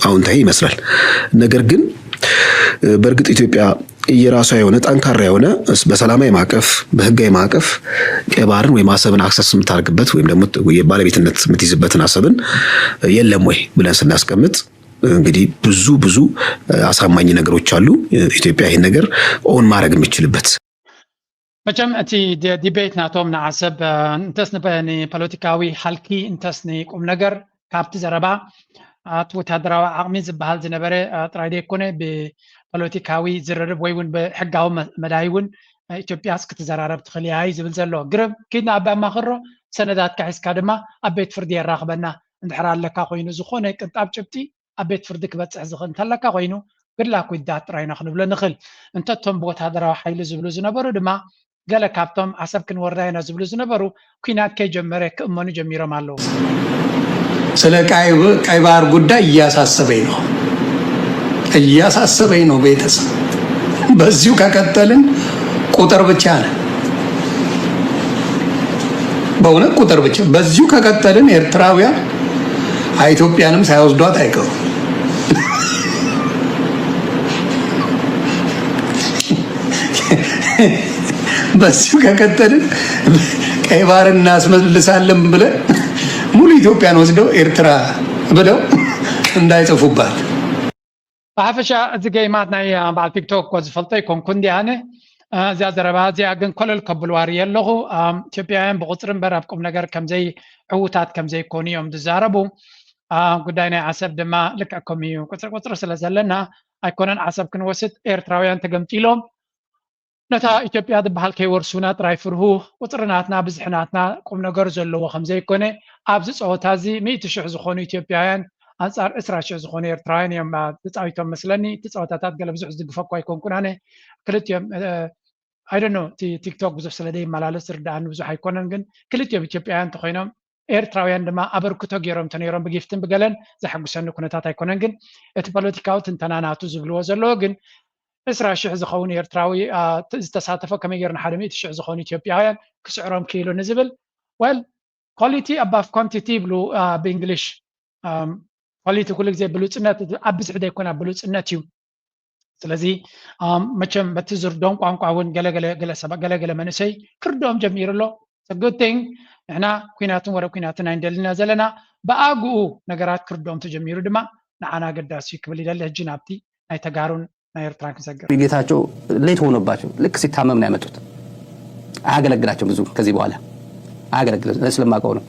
አዎንታዊ ይመስላል። ነገር ግን በእርግጥ ኢትዮጵያ የራሷ የሆነ ጠንካራ የሆነ በሰላማዊ ማዕቀፍ በህጋዊ ማዕቀፍ ቀይ ባህርን ወይም አሰብን አክሰስ የምታደርግበት ወይም ደግሞ የባለቤትነት የምትይዝበትን አሰብን የለም ወይ ብለን ስናስቀምጥ እንግዲህ ብዙ ብዙ አሳማኝ ነገሮች አሉ። ኢትዮጵያ ይህን ነገር ኦን ማድረግ የምችልበት መቸም እቲ ዲቤት ናቶም ንዓሰብ እንተስ ንፖለቲካዊ ሃልኪ እንተስ ንቁም ነገር ካብቲ ዘረባ ኣብቲ ወታደራዊ ዓቕሚ ዝበሃል ዝነበረ ጥራይ ዘይኮነ ብፖለቲካዊ ዝርርብ ወይ እውን ብሕጋዊ መዳይ እውን ኢትዮጵያስ ክትዘራረብ ትኽእል እያ እዩ ዝብል ዘሎ። ግርም ኪድና ኣብ ኣማኽሮ ሰነዳትካ ሒዝካ ድማ ኣብ ቤት ፍርዲ የራኽበና እንድሕር ኣለካ ኮይኑ ዝኾነ ቅንጣብ ጭብጢ ኣብ ቤት ፍርዲ ክበፅሕ ዝኽእል እንተለካ ኮይኑ ብድላክ ዊዳት ጥራይ ኢና ክንብሎ ንኽእል። እንተ እቶም ብወታደራዊ ሓይሊ ዝብሉ ዝነበሩ ድማ ገለ ካብቶም ዓሰብ ክንወርዳ ኢና ዝብሉ ዝነበሩ ኲናት ከይጀመረ ክእመኑ ጀሚሮም ኣለዉ። ስለ ቀይ ባህር ጉዳይ እያሳሰበኝ ነው፣ እያሳሰበኝ ነው ቤተሰብ። በዚሁ ከቀጠልን ቁጥር ብቻ ነን። በእውነት ቁጥር ብቻ። በዚሁ ከቀጠልን ኤርትራውያን ኢትዮጵያንም ሳይወስዷት አይቀሩም። በዚሁ ከቀጠልን ቀይ ባህር እናስመልሳለን ብለን ሙሉ ኢትዮጵያን ወስደው ኤርትራ ብለው እንዳይጽፉባት። ብሓፈሻ እዚ ገይማት ናይ በዓል ቲክቶክ እኮ ዝፈልጦ ኣይኮንኩን ዲኣነ። እዚኣ ዘረባ እዚኣ ግን ኮለል ከብልዋ ርእየ ኣለኹ። ኢትዮጵያውያን ብቁፅሪ እምበር ኣብ ቁም ነገር ከምዘይ ዕዉታት ከምዘይኮኑ እዮም ዝዛረቡ። ጉዳይ ናይ ዓሰብ ድማ ልክዕ ከምኡ እዩ። ቁፅሪ ቁፅሪ ስለ ዘለና ኣይኮነን ዓሰብ ክንወስድ ኤርትራውያን ተገምጢሎም ነታ ኢትዮጵያ ዝበሃል ከይወርሱና ጥራይ ፍርሁ። ቁፅሪ ናትና ብዝሒ ናትና ቁም ነገር ዘለዎ ከምዘይኮነ ኣብዚ ፀወታ እዚ ሚእቲ ሽሕ ዝኾኑ ኢትዮጵያውያን ኣንፃር ዕስራ ሽሕ ዝኾኑ ኤርትራውያን እዮም ተፃዊቶም መስለኒ። እቲ ፀወታታት ገለ ብዙሕ ዝድግፎ እኳ ኣይኮንኩን ኣነ። ክልቲኦም ኣይደኖ እቲ ቲክቶክ ብዙሕ ስለ ዘይመላለስ ዝርድኣኒ ብዙሕ ኣይኮነን፣ ግን ክልቲኦም ኢትዮጵያውያን እንተኮይኖም ኤርትራውያን ድማ ኣበርክቶ ገይሮም እንተነይሮም ብጊፍትን ብገለን ዘሐጉሰኒ ኩነታት ኣይኮነን። ግን እቲ ፖለቲካዊ ትንተና ናቱ ዝብልዎ ዘለዎ ግን ዕስራ ሽሕ ዝኸውን ኤርትራዊ ዝተሳተፎ ከመይ ገይሩ ንሓደ ሚእቲ ሽሕ ዝኾኑ ኢትዮጵያውያን ክስዕሮም ክኢሉ ንዝብል well quality above quantity ይብሉ ብእንግሊሽ። ኳሊቲ ኩሉ ግዜ ብሉፅነት ኣብ ብዝሒ ዘይኮነ ብሉፅነት እዩ። ስለዚ መቸም በቲ ዝርዶም ቋንቋ እውን ገለገለ ገለገለ መንእሰይ ክርድኦም ጀሚሩ ኣሎ። Good thing ንሕና ኩናትን ወረ ኩናትን ኣይንደልና ዘለና ብኣግኡ ነገራት ክርድኦም ተጀሚሩ ድማ ንዓና ኣገዳሲ እዩ ክብል ይደሊ። ሕጂ ናብቲ ናይ ተጋሩን ናይ ኤርትራን ክሰግር። ጌታቸው ሌት ሆኖባቸው ልክ ሲታመም ነው ያመጡት። አያገለግላቸው ብዙ ከዚህ በኋላ አያገለግልም። ስለማውቀው ነው።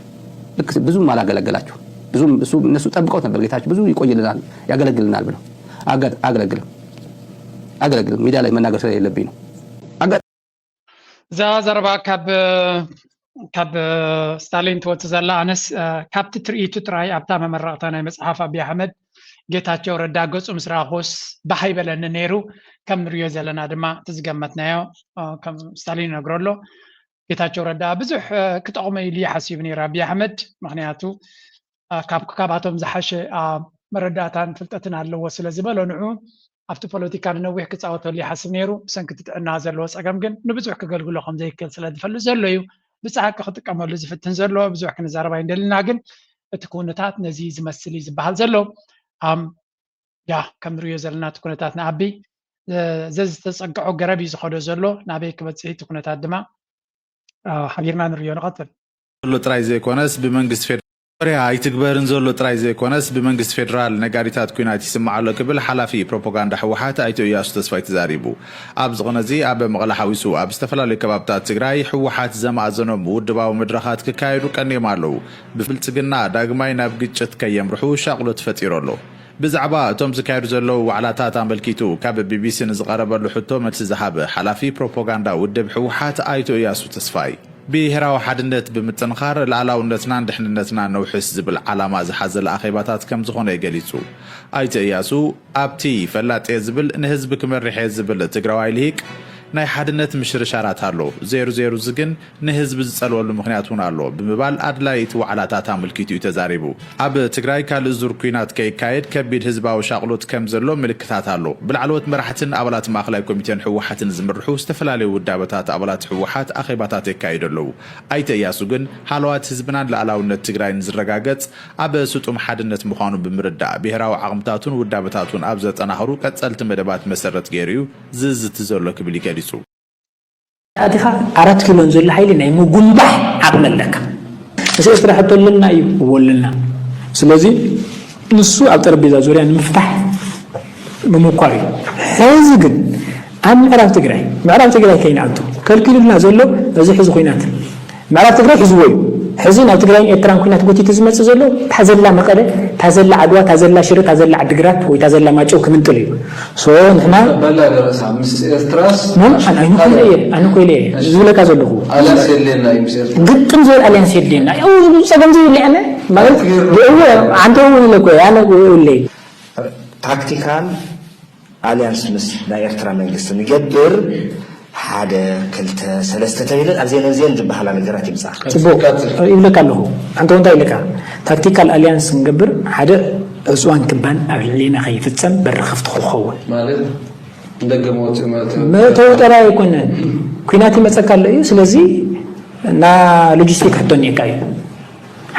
ልክ ብዙም አላገለገላቸው ብዙም እሱ እነሱ ጠብቀውት ነበር። ጌታቸው ብዙ ይቆይልናል ያገለግልናል ብለው አያገለግልም። አያገለግልም። ሚዲያ ላይ መናገር ስለሌለብኝ ነው። እዛ ዘረባ ካብ ካብ ስታሊን ትወፅእ ዘላ ኣነስ ካብቲ ትርኢቱ ጥራይ ኣብታ መመረቕታ ናይ መፅሓፍ ኣብይ ኣሕመድ ጌታቸው ረዳ ገፁ ምስ ረኣኹስ ባህ ኣይበለኒ ነይሩ። ከም ንሪኦ ዘለና ድማ እቲ ዝገመትናዮ ከም ስታሊን ይነግሮ ኣሎ። ጌታቸው ረዳ ብዙሕ ክጠቕሞ ኢሉ እዩ ሓሲቡ ነይሩ ኣብይ ኣሕመድ። ምክንያቱ ካብ ካባቶም ዝሓሸ መረዳእታን ፍልጠትን ኣለዎ ስለ ዝበሎ ንዑ ኣብቲ ፖለቲካ ንነዊሕ ክፃወተሉ ይሓስብ ነይሩ። ብሰንኪ እቲ ጥዕና ዘለዎ ፀገም ግን ንብዙሕ ክገልግሎ ከም ዘይክእል ስለ ዝፈልጥ ዘሎ እዩ ብፀሓቂ ክጥቀመሉ ዝፍትን ዘሎ። ብዙሕ ክንዛረብ ኣይንደልና፣ ግን እቲ ኩነታት ነዚ ዝመስል እዩ ዝበሃል ዘሎ። ያ ከም ንሪኦ ዘለና እቲ ኩነታት ንኣቢ ዘዝተፀግዖ ገረብ እዩ ዝኸዶ ዘሎ። ናበይ ክበፅሕ እቲ ኩነታት ድማ ሓቢርና ንሪኦ ንቐፅል። ዘሎ ጥራይ ዘይኮነስ ብመንግስቲ ፌደራል ወርያ ኣይትግበርን ዘሎ ጥራይ ዘይኮነስ ብመንግስቲ ፌደራል ነጋሪታት ኲናት ይስማዕ ኣሎ ክብል ሓላፊ ፕሮፓጋንዳ ህወሓት ኣይተ እያሱ ተስፋይ ተዛሪቡ። ኣብዚ ቕነ እዚ ኣብ መቐለ ሓዊሱ ኣብ ዝተፈላለዩ ከባብታት ትግራይ ህወሓት ዘማእዘኖም ውድባዊ መድረኻት ክካየዱ ቀንዮም ኣለዉ። ብብልፅግና ዳግማይ ናብ ግጭት ከየምርሑ ሻቕሎት ፈጢሩ ኣሎ። ብዛዕባ እቶም ዝካየዱ ዘለዉ ዋዕላታት ኣመልኪቱ ካብ ቢቢሲ ንዝቐረበሉ ሕቶ መልሲ ዝሃበ ሓላፊ ፕሮፓጋንዳ ውድብ ህወሓት ኣይተ እያሱ ተስፋይ፣ ብሄራዊ ሓድነት ብምጥንኻር ልኣላውነትናን ድሕንነትናን ነውሕስ ዝብል ዓላማ ዝሓዘለ ኣኼባታት ከም ዝኾነ እዩ ገሊጹ። ኣይተ እያሱ ኣብቲ ፈላጥ እየ ዝብል ንህዝቢ ክመርሕ እየ ዝብል ትግራዋይ ልሂቅ ናይ ሓድነት ምሽርሻራት ኣሎ። ዜሩ ዜሩ እዚ ግን ንህዝቢ ዝጸልወሉ ምኽንያት እውን ኣሎ ብምባል ኣድላይ እቲ ዋዕላታት ኣመልኪቱ እዩ ተዛሪቡ። ኣብ ትግራይ ካልእ ዙር ኲናት ከይካየድ ከቢድ ህዝባዊ ሻቕሎት ከም ዘሎ ምልክታት ኣሎ። ብላዕለዎት መራሕትን ኣባላት ማእኸላይ ኮሚቴን ህወሓትን ዝምርሑ ዝተፈላለዩ ውዳበታት ኣባላት ህወሓት ኣኼባታት የካይዱ ኣለዉ። ኣይተ እያሱ ግን ሃለዋት ህዝብናን ልኣላውነት ትግራይን ዝረጋገፅ ኣብ ስጡም ሓድነት ምዃኑ ብምርዳእ ብሄራዊ ዓቕምታቱን ውዳበታቱን ኣብ ዘጠናኽሩ ቀፀልቲ መደባት መሰረት ገይሩ እዩ ዝዝቲ ዘሎ ክብል እዩ ገሊፁ። ኣቲኻ ኣራት ኪሎ ንዘሎ ሓይሊ ናይ ምጉንባሕ ዓቕሚ ኣለካ። ምስ ኤርትራ ሕቶ ኣለና እዩ እዎ ኣለና። ስለዚ ንሱ ኣብ ጠረጴዛ ዙርያ ንምፍታሕ ምምኳር እዩ። ሕዚ ግን ኣብ ምዕራብ ትግራይ ምዕራብ ትግራይ ከይንኣቱ ከልኪሉና ዘሎ እዚ ሕዚ ኩናት ምዕራብ ትግራይ ሒዝዎ እዩ። ሕዚ ናብ ትግራይን ኤርትራን ኩናት ጎቲቱ ዝመፅእ ዘሎ ታዘላ መቐለ፣ ታዘላ ዓድዋ፣ ታዘላ ሽረ፣ ታዘላ ዓድግራት ወይ ታዘላ ማጨው ክምንጥል እዩ። ሶ ንሕና በላ ደረሳ ምስ ኤርትራስ ኖ ኣነ ኣይንኮይለ እየ ኣነ ኮይለ እየ ዝብለካ ዘለኹ ኣልያንስ የድልየና እዩ ምስ ኤርትራ ግጥም ዝበል ኣልያንስ የድልየና ያው ዝብሉ ፀገም ዘይብለ ኣነ ማለት ብእወ ኣንተ እውን ኢለ እኮ ኣነ እውለይ ታክቲካል ኣልያንስ ምስ ናይ ኤርትራ መንግስቲ ንገብር ሓደ ክልተ ሰለስተ ተቢለን ኣብዜን ኣብዜን ዝበሃላ ነገራት ይምፃ። ፅቡቅ ይብለካ ኣለኹ። ኣንተ እንታይ ኢለካ? ታክቲካል ኣልያንስ ክንገብር ሓደ ዕፅዋን ክባን ኣብ ልዕሌና ከይፍፀም በሪ ክፍቲ ክኸውን ማለት ንደገ መውፅኢ ማለት መእተዊ ጠራይ ኣይኮነን። ኩናት ይመፀካ ኣሎ እዩ። ስለዚ እና ሎጂስቲክ ክትበኒካ እዩ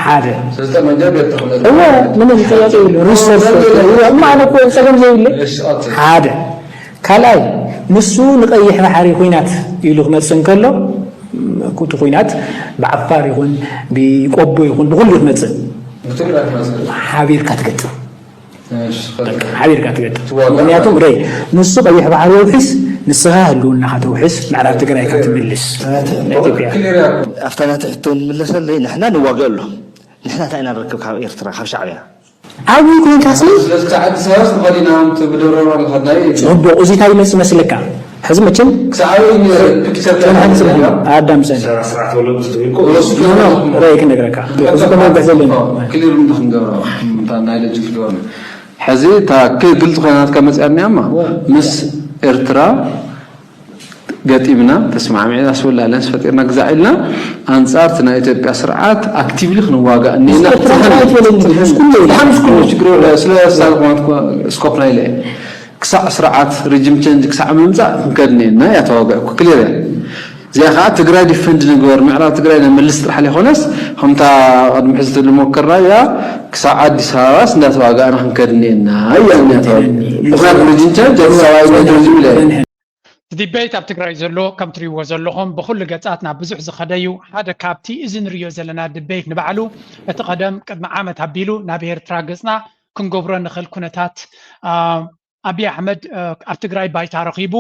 ሓደ ስለዚ ጠመንጃ ቤት ተኽለ እወ ምንም ጥያቄ የብሉ። ሪሶርስ እወ እማ ኣነ እኮ ፀገም ዘይብለ እሺ፣ ቀፅል። ሓደ ካልኣይ ንሱ ንቀይሕ ባሕሪ ኩናት ኢሉ ክመፅእ እንከሎ እቲ ኩናት ብዓፋር ይኹን ብቆቦ ይኹን ብኩሉ ክመፅእ ብትግራይ ክመፅእ ሓቢርካ ትገጥም እሺ፣ ቀፅል። ሓቢርካ ትገጥም ትዋጋእ ምክንያቱም ረይ ንሱ ቀይሕ ባሕሪ ውሕስ ንስኻ ህልውናኻ ተውሕስ ምዕራብ ትግራይ ካብ ትምልስ ኢትዮጵያ ክሊር ያኩ ኣብታ ናተ ሕቶ ንምለሰለይ ንሕና ንዋገእ ኣሎ ንሕና እንታይ ኢና ንረክብ ካብ ኤርትራ ካብ ሻዕብያ ዓብዪ ኮይንካ ሲ ስለዚ ክሳዕ ኣዲስ ኣበባ ስ ንኸዲና ብደረሮ ንኸድናይ ፅቡቅ እዚ እንታይ ይመፅእ መስለካ ሕዚ መቸም ክሳዕ ኣበይ ፒክቸር ፅንሐን ፅንሐን ኣዳም ፀን ስርዓት ወለድ ዝትብል እኮ ኖ ኖ ራይ ክነግረካ እዚ ከመውግሕ ዘለና ክሊር ክንገብሮ እንታይ ናይ ለጅ ዝገብሮ ሕዚ እታ ግልፂ ኮይናት ከመፅኣኒያማ ምስ ኤርትራ ገጢምና ተስማዕሚዕና ስወላለን ፈጢርና ግዛዕ ኢልና ኣንፃር እቲ ናይ ኢትዮጵያ ስርዓት ኣክቲቭሊ ክንዋጋእ እኒና ኤርትራ ስርዓት የለን። ምስ ኩሉ የለን። ምስ ኩሉ ችግር የለ ስለ ሳልማት ስኮፕ ናይ ኢለ ክሳዕ ስርዓት ሪጅም ቸንጅ ክሳዕ ምምፃእ ክንከድ እኒና እያ ተዋጋእኩ ክሊር እያ እዚኣ ከዓ ትግራይ ዲፈንድ ንግበር ምዕራብ ትግራይ ነመልስ ጥራሕ ዘይኮነስ ከምታ ቅድሚ ሕዚ ልሞከርና እያ ክሳዕ ኣዲስ ኣበባስ እንዳተዋጋእና ክንከድ እኒና እያ እኒያ ተዋጋ ምክንያቱ ሪጅም ቸንጅ ኣዲስ ኣበባ ኢለ ሪጅም ኢለ እቲ ዲቤት ኣብ ትግራይ ዘሎ ከም ትሪእዎ ዘለኹም ብኩሉ ገጻት ናብ ብዙሕ ዝኸደ እዩ። ሓደ ካብቲ እዚ ንሪኦ ዘለና ዲቤት ንባዕሉ እቲ ቀደም ቅድሚ ዓመት ኣቢሉ ናብ ኤርትራ ገጽና ክንገብሮ ንኽእል ኩነታት ኣብይ ኣሕመድ ኣብ ትግራይ ባይታ ረኺቡ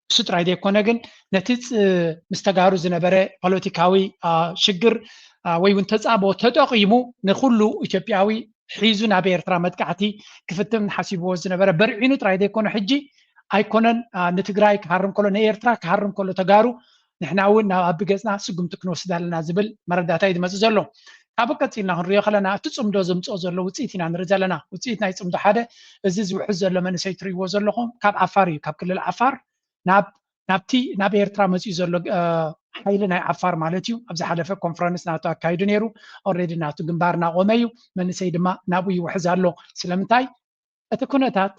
እሱ ጥራይ ዘይኮነ ግን ነቲ ምስ ተጋሩ ዝነበረ ፖለቲካዊ ሽግር ወይ እውን ተጻቦ ተጠቒሙ ንኩሉ ኢትዮጵያዊ ሒዙ ናብ ኤርትራ መጥቃዕቲ ክፍትን ሓሲብዎ ዝነበረ በርዒኑ ጥራይ ዘይኮነ ሕጂ ኣይኮነን ንትግራይ ክሃርም ከሎ ንኤርትራ ክሃርም ከሎ ተጋሩ ንሕና እውን ናብ ኣቢ ገፅና ስጉምቲ ክንወስድ ኣለና ዝብል መረዳእታ እዩ ዝመፅእ ዘሎ። ካብኡ ቀፂልና ክንሪኦ ከለና እቲ ፅምዶ ዘምፅኦ ዘሎ ውፅኢት ኢና ንርኢ ዘለና። ውፅኢት ናይ ፅምዶ ሓደ እዚ ዝውሕዝ ዘሎ መንእሰይ ትሪእዎ ዘለኹም ካብ ዓፋር እዩ፣ ካብ ክልል ዓፋር ናብ ናብቲ ናብ ኤርትራ መፂኡ ዘሎ ሓይሊ ናይ ዓፋር ማለት እዩ። ኣብ ዝሓለፈ ኮንፈረንስ ናቱ ኣካይዱ ነይሩ። ኦልሬዲ ናቱ ግንባር እናቆመ እዩ። መንእሰይ ድማ ናብኡ ይውሕዝ ኣሎ። ስለምንታይ እቲ ኩነታት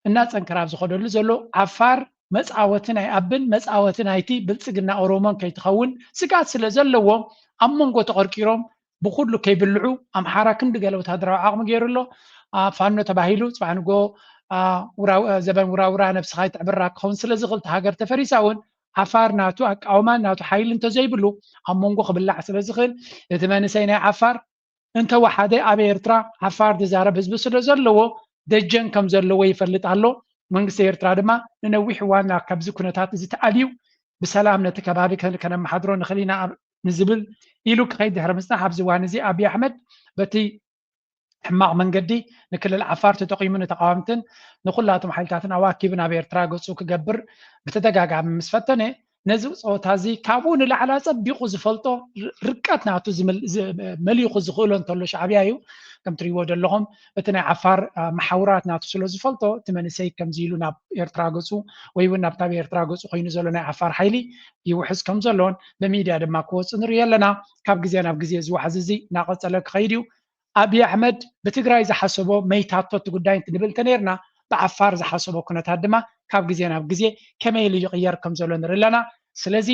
እናፀንከረ ኣብ ዝኸደሉ ዘሎ ዓፋር መፃወቲ ናይ ኣብን መፃወቲ ናይቲ ብልፅግና ኦሮሞን ከይትኸውን ስግኣት ስለ ዘለዎም ኣብ መንጎ ተቐርቂሮም ብኩሉ ከይብልዑ ኣምሓራ ክንዲ ገለ ወታደራዊ ዓቕሚ ገይሩ ኣሎ። ፋኖ ተባሂሉ ፅባሕ ንጎ ዘበን ውራውራ ነብስኻ ይትዕብራ ክኸውን ስለ ዝኽእል ሃገር ተፈሪሳ እውን ዓፋር ናቱ ኣቃውማን ናቱ ሓይሊ እንተዘይብሉ ኣብ መንጎ ክብላዕ ስለ ዝኽእል እቲ መንእሰይ ናይ ዓፋር እንተወሓደ ኣብ ኤርትራ ዓፋር ዝዛረብ ህዝቢ ስለ ዘለዎ ደጀን ከም ዘለዎ ይፈልጥ ኣሎ። መንግስቲ ኤርትራ ድማ ንነዊሕ እዋን ካብዚ ኩነታት እዚ ተኣልዩ ብሰላም ነቲ ከባቢ ከነመሓድሮ ንኽእል ኢና ንዝብል ኢሉ ክኸይድ ድሕሪ ምፅናሕ ኣብዚ እዋን እዚ ኣብይ ኣሕመድ በቲ ሕማቕ መንገዲ ንክልል ዓፋር ተጠቒሙ ንተቓወምትን ንኩላቶም ሓይልታትን ኣዋኪቡ ናብ ኤርትራ ገፁ ክገብር ብተደጋጋሚ ምስ ፈተነ ነዚ ፀወታ እዚ ካብኡ ንላዕሊ ኣፀቢቑ ዝፈልጦ ርቀት ናቱ መሊኹ ዝኽእሎ እንተሎ ሻዕብያ እዩ። ከም ትሪእዎ ዘለኹም እቲ ናይ ዓፋር መሓውራት ናቱ ስለ ዝፈልጦ እቲ መንእሰይ ከምዚ ኢሉ ናብ ኤርትራ ገፁ ወይ እውን ናብታ ኤርትራ ገፁ ኮይኑ ዘሎ ናይ ዓፋር ሓይሊ ይውሕዝ ከም ዘሎን ብሚድያ ድማ ክወፁ ንርኢ ኣለና። ካብ ግዜ ናብ ግዜ እዚ ዋሕዚ እዚ እናቐፀለ ክኸይድ እዩ። ኣብይ ኣሕመድ ብትግራይ ዝሓሰቦ መይታቶ እቲ ጉዳይ ንብል እንተነይርና ብዓፋር ዝሓሰቦ ኩነታት ድማ ካብ ግዜ ናብ ግዜ ከመይ ኢሉ ይቕየር ከም ዘሎ ንርኢ ኣለና። ስለዚ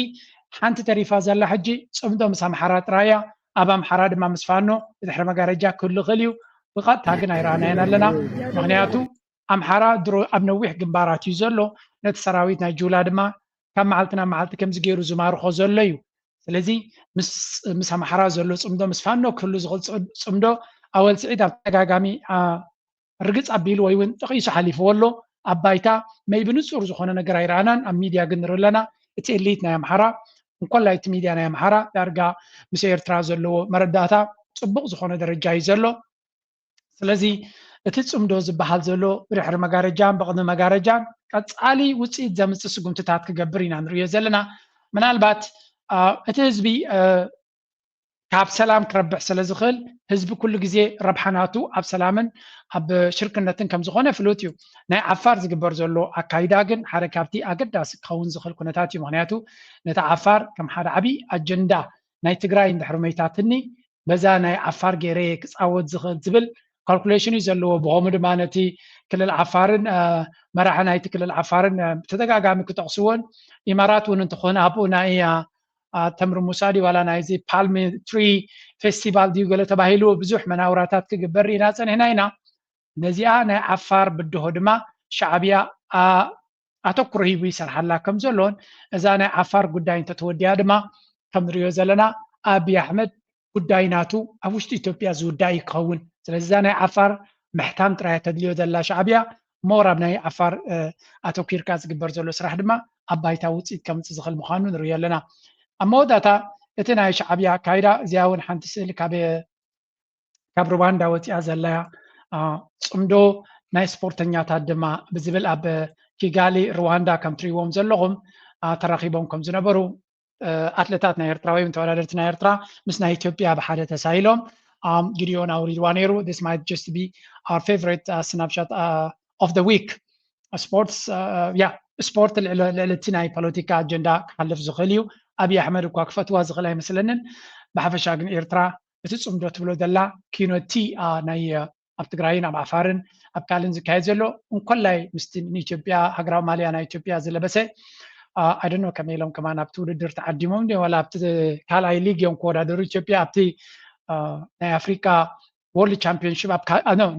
ሓንቲ ተሪፋ ዘላ ሕጂ ፅምዶ ምስ ኣምሓራ ጥራይ እያ። ኣብ ኣምሓራ ድማ ምስ ፋኖ ብድሕሪ መጋረጃ ክህሉ ይኽእል እዩ። ብቐጥታ ግን ኣይረኣናዮን ኣለና። ምክንያቱ ኣምሓራ ድሮ ኣብ ነዊሕ ግንባራት እዩ ዘሎ። ነቲ ሰራዊት ናይ ጁላ ድማ ካብ መዓልቲ ናብ መዓልቲ ከምዚ ገይሩ ዝማርኾ ዘሎ እዩ። ስለዚ ምስ ኣምሓራ ዘሎ ፅምዶ ምስ ፋኖ ክህሉ ዝኽእል ፅምዶ ኣወል ስዒድ ኣብ ተደጋጋሚ ርግፅ ኣቢሉ ወይ እውን ጠቒሱ ሓሊፍዎ ኣሎ። ኣብ ባይታ መይ ብንፁር ዝኾነ ነገር ኣይረኣናን። ኣብ ሚድያ ግን ንርኢ ኣለና። እቲ ኤሊት ናይ ኣምሓራ እንኮላይ እቲ ሚድያ ናይ ኣምሓራ ዳርጋ ምስ ኤርትራ ዘለዎ መረዳእታ ፅቡቕ ዝኾነ ደረጃ እዩ ዘሎ። ስለዚ እቲ ፅምዶ ዝበሃል ዘሎ ብድሕሪ መጋረጃን ብቕድሚ መጋረጃን ቀፃሊ ውፅኢት ዘምፅእ ስጉምትታት ክገብር ኢና ንሪኦ ዘለና። ምናልባት እቲ ህዝቢ ካብ ሰላም ክረብሕ ስለ ዝኽእል ህዝቢ ኩሉ ግዜ ረብሓ ናቱ ኣብ ሰላምን ኣብ ሽርክነትን ከም ዝኾነ ፍሉጥ እዩ። ናይ ዓፋር ዝግበር ዘሎ ኣካይዳ ግን ሓደ ካብቲ ኣገዳሲ ክኸውን ዝኽእል ኩነታት እዩ። ምኽንያቱ ነቲ ዓፋር ከም ሓደ ዓብዪ ኣጀንዳ ናይ ትግራይ እንድሕር መይታትኒ በዛ ናይ ዓፋር ገይረ ክፃወት ዝኽእል ዝብል ካልኩሌሽን እዩ ዘለዎ። ብኸምኡ ድማ ነቲ ክልል ዓፋርን መራሒ ናይቲ ክልል ዓፋርን ብተደጋጋሚ ክጠቕስዎን ኢማራት እውን እንተኾነ ኣብኡ ናይ ተምሪ ሙሳ ድዩ ዋላ ናይዚ ፓልም ትሪ ፌስቲቫል ድዩ ገለ ተባሂሉ ብዙሕ መናውራታት ክግበር ኢና ፀኒሕና ኢና። ነዚኣ ናይ ዓፋር ብድሆ ድማ ሻዕብያ ኣተኩሮ ሂቡ ይሰርሓላ ከም ዘሎን እዛ ናይ ዓፋር ጉዳይ እንተተወዲኣ ድማ ከም ንሪኦ ዘለና ኣብይ ኣሕመድ ጉዳይ ናቱ ኣብ ውሽጢ ኢትዮጵያ ዝውዳእ እዩ ክኸውን። ስለዚ እዛ ናይ ዓፋር ምሕታም ጥራይ ተድልዮ ዘላ ሻዕብያ ሞር ኣብ ናይ ዓፋር ኣተኪርካ ዝግበር ዘሎ ስራሕ ድማ ኣብ ባይታ ውፅኢት ከምፅእ ዝኽእል ምዃኑ ንሪኦ ኣለና። ኣብ መወዳእታ እቲ ናይ ሻዕብያ ኣካይዳ እዚኣ እውን ሓንቲ ስእሊ ካብ ካብ ሩዋንዳ ወፂኣ ዘላ ጽምዶ ናይ ስፖርተኛታት ድማ ብዝብል ኣብ ኪጋሊ ሩዋንዳ ከም ትሪእዎም ዘለኹም ተራኺቦም ከም ዝነበሩ ኣትለታት ናይ ኤርትራ ወይ ተወዳደርቲ ናይ ኤርትራ ምስ ናይ ኢትዮጵያ ብሓደ ተሳኢሎም ጊዲዮን ኣውሪድዋ ነይሩ። This might just be our favorite snapshot of the week. ስፖርትስ ያ ስፖርት ልዕሊ እቲ ናይ ፖለቲካ ኣጀንዳ ክሓልፍ ዝኽእል እዩ። ኣብይ ኣሕመድ እኳ ክፈትዋ ዝኽእል ኣይመስለንን። ብሓፈሻ ግን ኤርትራ እቲ ፅምዶ ትብሎ ዘላ ኪኖቲ ናይ ኣብ ትግራይን ኣብ ዓፋርን ኣብ ካልእን ዝካየድ ዘሎ እንኮላይ ምስቲ ንኢትዮጵያ ሃገራዊ ማልያ ናይ ኢትዮጵያ ዝለበሰ ኣይደኖ ከመይ ኢሎም ከማን ኣብቲ ውድድር ተዓዲሞም ድ ዋላ ኣብቲ ካልኣይ ሊግ እዮም ክወዳደሩ ኢትዮጵያ ኣብቲ ናይ ኣፍሪካ ወርልድ ቻምፒዮንሽፕ ኣብ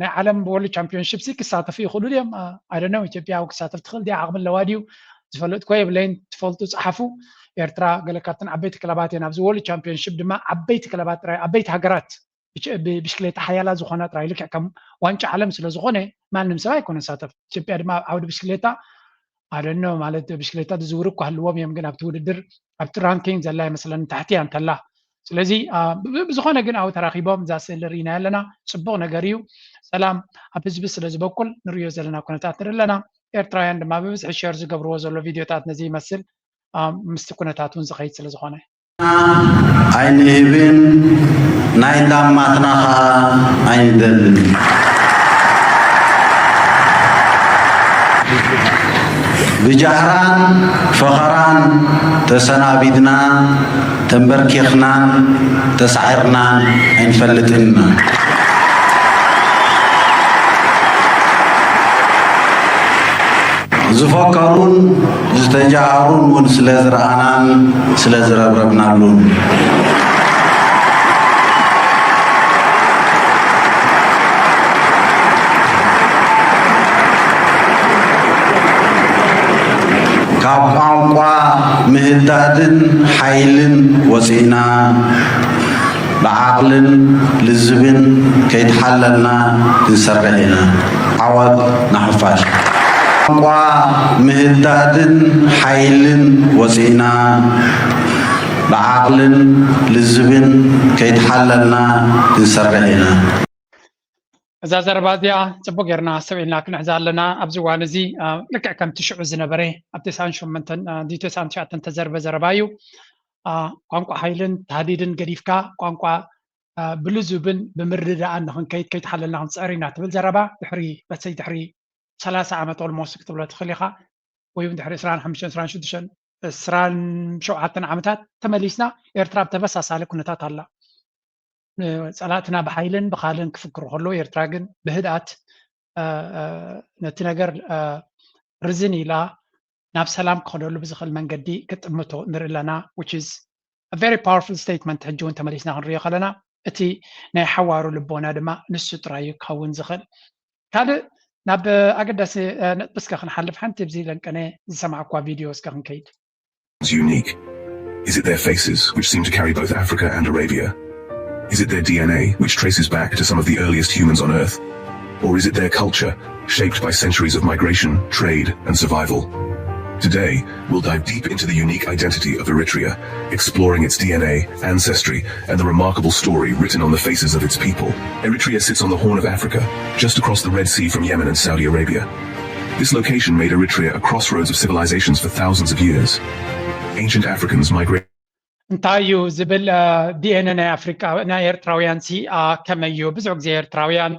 ናይ ዓለም ወርልድ ቻምፒዮንሽፕ ሲ ክሳተፉ ይኽእሉ ድዮም ኣይደኖ ኢትዮጵያ ክሳተፍ ትኽእል ድያ ዓቕሚ ኣለዋ ድዩ ዝፈልጥ ኮ የብለይን ትፈልጡ ፀሓፉ ኤርትራ ገለ ካብተን ዓበይቲ ክለባት እየን ኣብዚ ወርልድ ቻምፒዮንሽፕ ድማ ዓበይቲ ክለባት ጥራይ ዓበይቲ ሃገራት ብሽክሌታ ሓያላ ዝኾና ጥራይ ልክዕ ከም ዋንጫ ዓለም ስለ ዝኾነ ማንም ሰብ ኣይኮነ ሳተፍ ኢትዮጵያ ድማ ኣብ ዓውዲ ብሽክሌታ ኣደኖ ማለት ብሽክሌታ ዝዝውሩ እኳ ህልዎም እዮም ግን ኣብቲ ውድድር ኣብቲ ራንኪንግ ዘላ ይመስለኒ ታሕቲ እያ እንተላ ስለዚ ብዝኾነ ግን ኣብኡ ተራኺቦም እዛ ስእሊ ርኢና ኣለና ፅቡቕ ነገር እዩ ሰላም ኣብ ህዝቢ ስለ ዝበቁል ንሪዮ ዘለና ኩነታት ንርኢ ኣለና ኤርትራውያን ድማ ብብዝሒ ሸር ዝገብርዎ ዘሎ ቪድዮታት ነዚ ይመስል ምስቲ ኩነታት እውን ዝኸይድ ስለ ዝኾነ ኣይንህብን ናይ ዳማትና ኸኣ ኣይንደልን ብጃህራን ፈኸራን ተሰናቢድና ተንበርኪኽናን ተሳዒርናን ኣይንፈልጥን ኢና። ዝፈከሩን ዝተጃሃሩን እውን ስለ ዝረኣናን ስለ ዝረብረብናሉን። ካብ ቋንቋ ምህዳድን ሓይልን ወፂእና ብዓቕልን ልዝብን ከይተሓለልና ክንሰርሕ ኢና። ዓወት ንሓፋሽ። ቋንቋ ምህዳድን ሓይልን ወፂእና ብዓቕልን ልዝብን ከይተሓለልና ክንሰርሕ ኢና። እዛ ዘረባ እዚኣ ፅቡቅ ጌርና ኣስተውዒልና ክንሕዛ ኣለና ኣብዚ እዋን እዚ ልክዕ ከምቲ ሽዑ ዝነበረ ኣብ ተስዓን ሸሞንተን ድዩ ተስዓን ትሽዓተን ተዘርበ ዘረባ እዩ ቋንቋ ሓይልን ታህዲድን ገዲፍካ ቋንቋ ብልዙብን ብምርድዳእን ንክንከይድ ከይተሓለልና ክንፅዕር ኢና ትብል ዘረባ ድሕሪ በተይ ድሕሪ ሰላሳ ዓመት ኦልሞስት ክትብሎ ትኽእል ኢኻ ወይ እውን ድሕሪ ዕስራን ሓሙሽተን ዕስራን ሽዱሽተን ዕስራን ሸውዓተን ዓመታት ተመሊስና ኤርትራ ኣብ ተመሳሳሊ ኩነታት ኣላ ፀላእትና ብሓይልን ብኻልን ክፍክሩ ከለዉ ኤርትራ ግን ብህድኣት ነቲ ነገር ርዝን ኢላ ናብ ሰላም ክኸደሉ ብዝኽእል መንገዲ ክጥምቶ ንርኢ ኣለና which is a very powerful statement ሕጂ እውን ተመሊስና ክንሪኦ ከለና እቲ ናይ ሓዋሩ ልቦና ድማ ንሱ ጥራይ እዩ ክኸውን ዝኽእል ካልእ ናብ ኣገዳሲ ነጥቢ እስከ ክንሓልፍ ሓንቲ ብዚ ለንቀነ ዝሰማዕኳ ቪድዮ እስከ ክንከይድ unique? Is it their faces, which seem to carry both Africa and Arabia? Is it their D N A, which traces back to some of the earliest humans on Earth? Or is it their culture, shaped by centuries of migration, trade, and survival? Today, we'll dive deep into the unique identity of Eritrea, exploring its D N A, ancestry, and the remarkable story written on the faces of its people. Eritrea sits on the Horn of Africa, just across the Red Sea from Yemen and Saudi Arabia. This location made Eritrea a crossroads of civilizations for thousands of years. Ancient Africans migrated እንታይ እዩ ዝብል ዲኤንኤ ናይ ኣፍሪቃ ናይ ኤርትራውያን ሲ ከመይ እዩ? ብዙሕ ግዜ ኤርትራውያን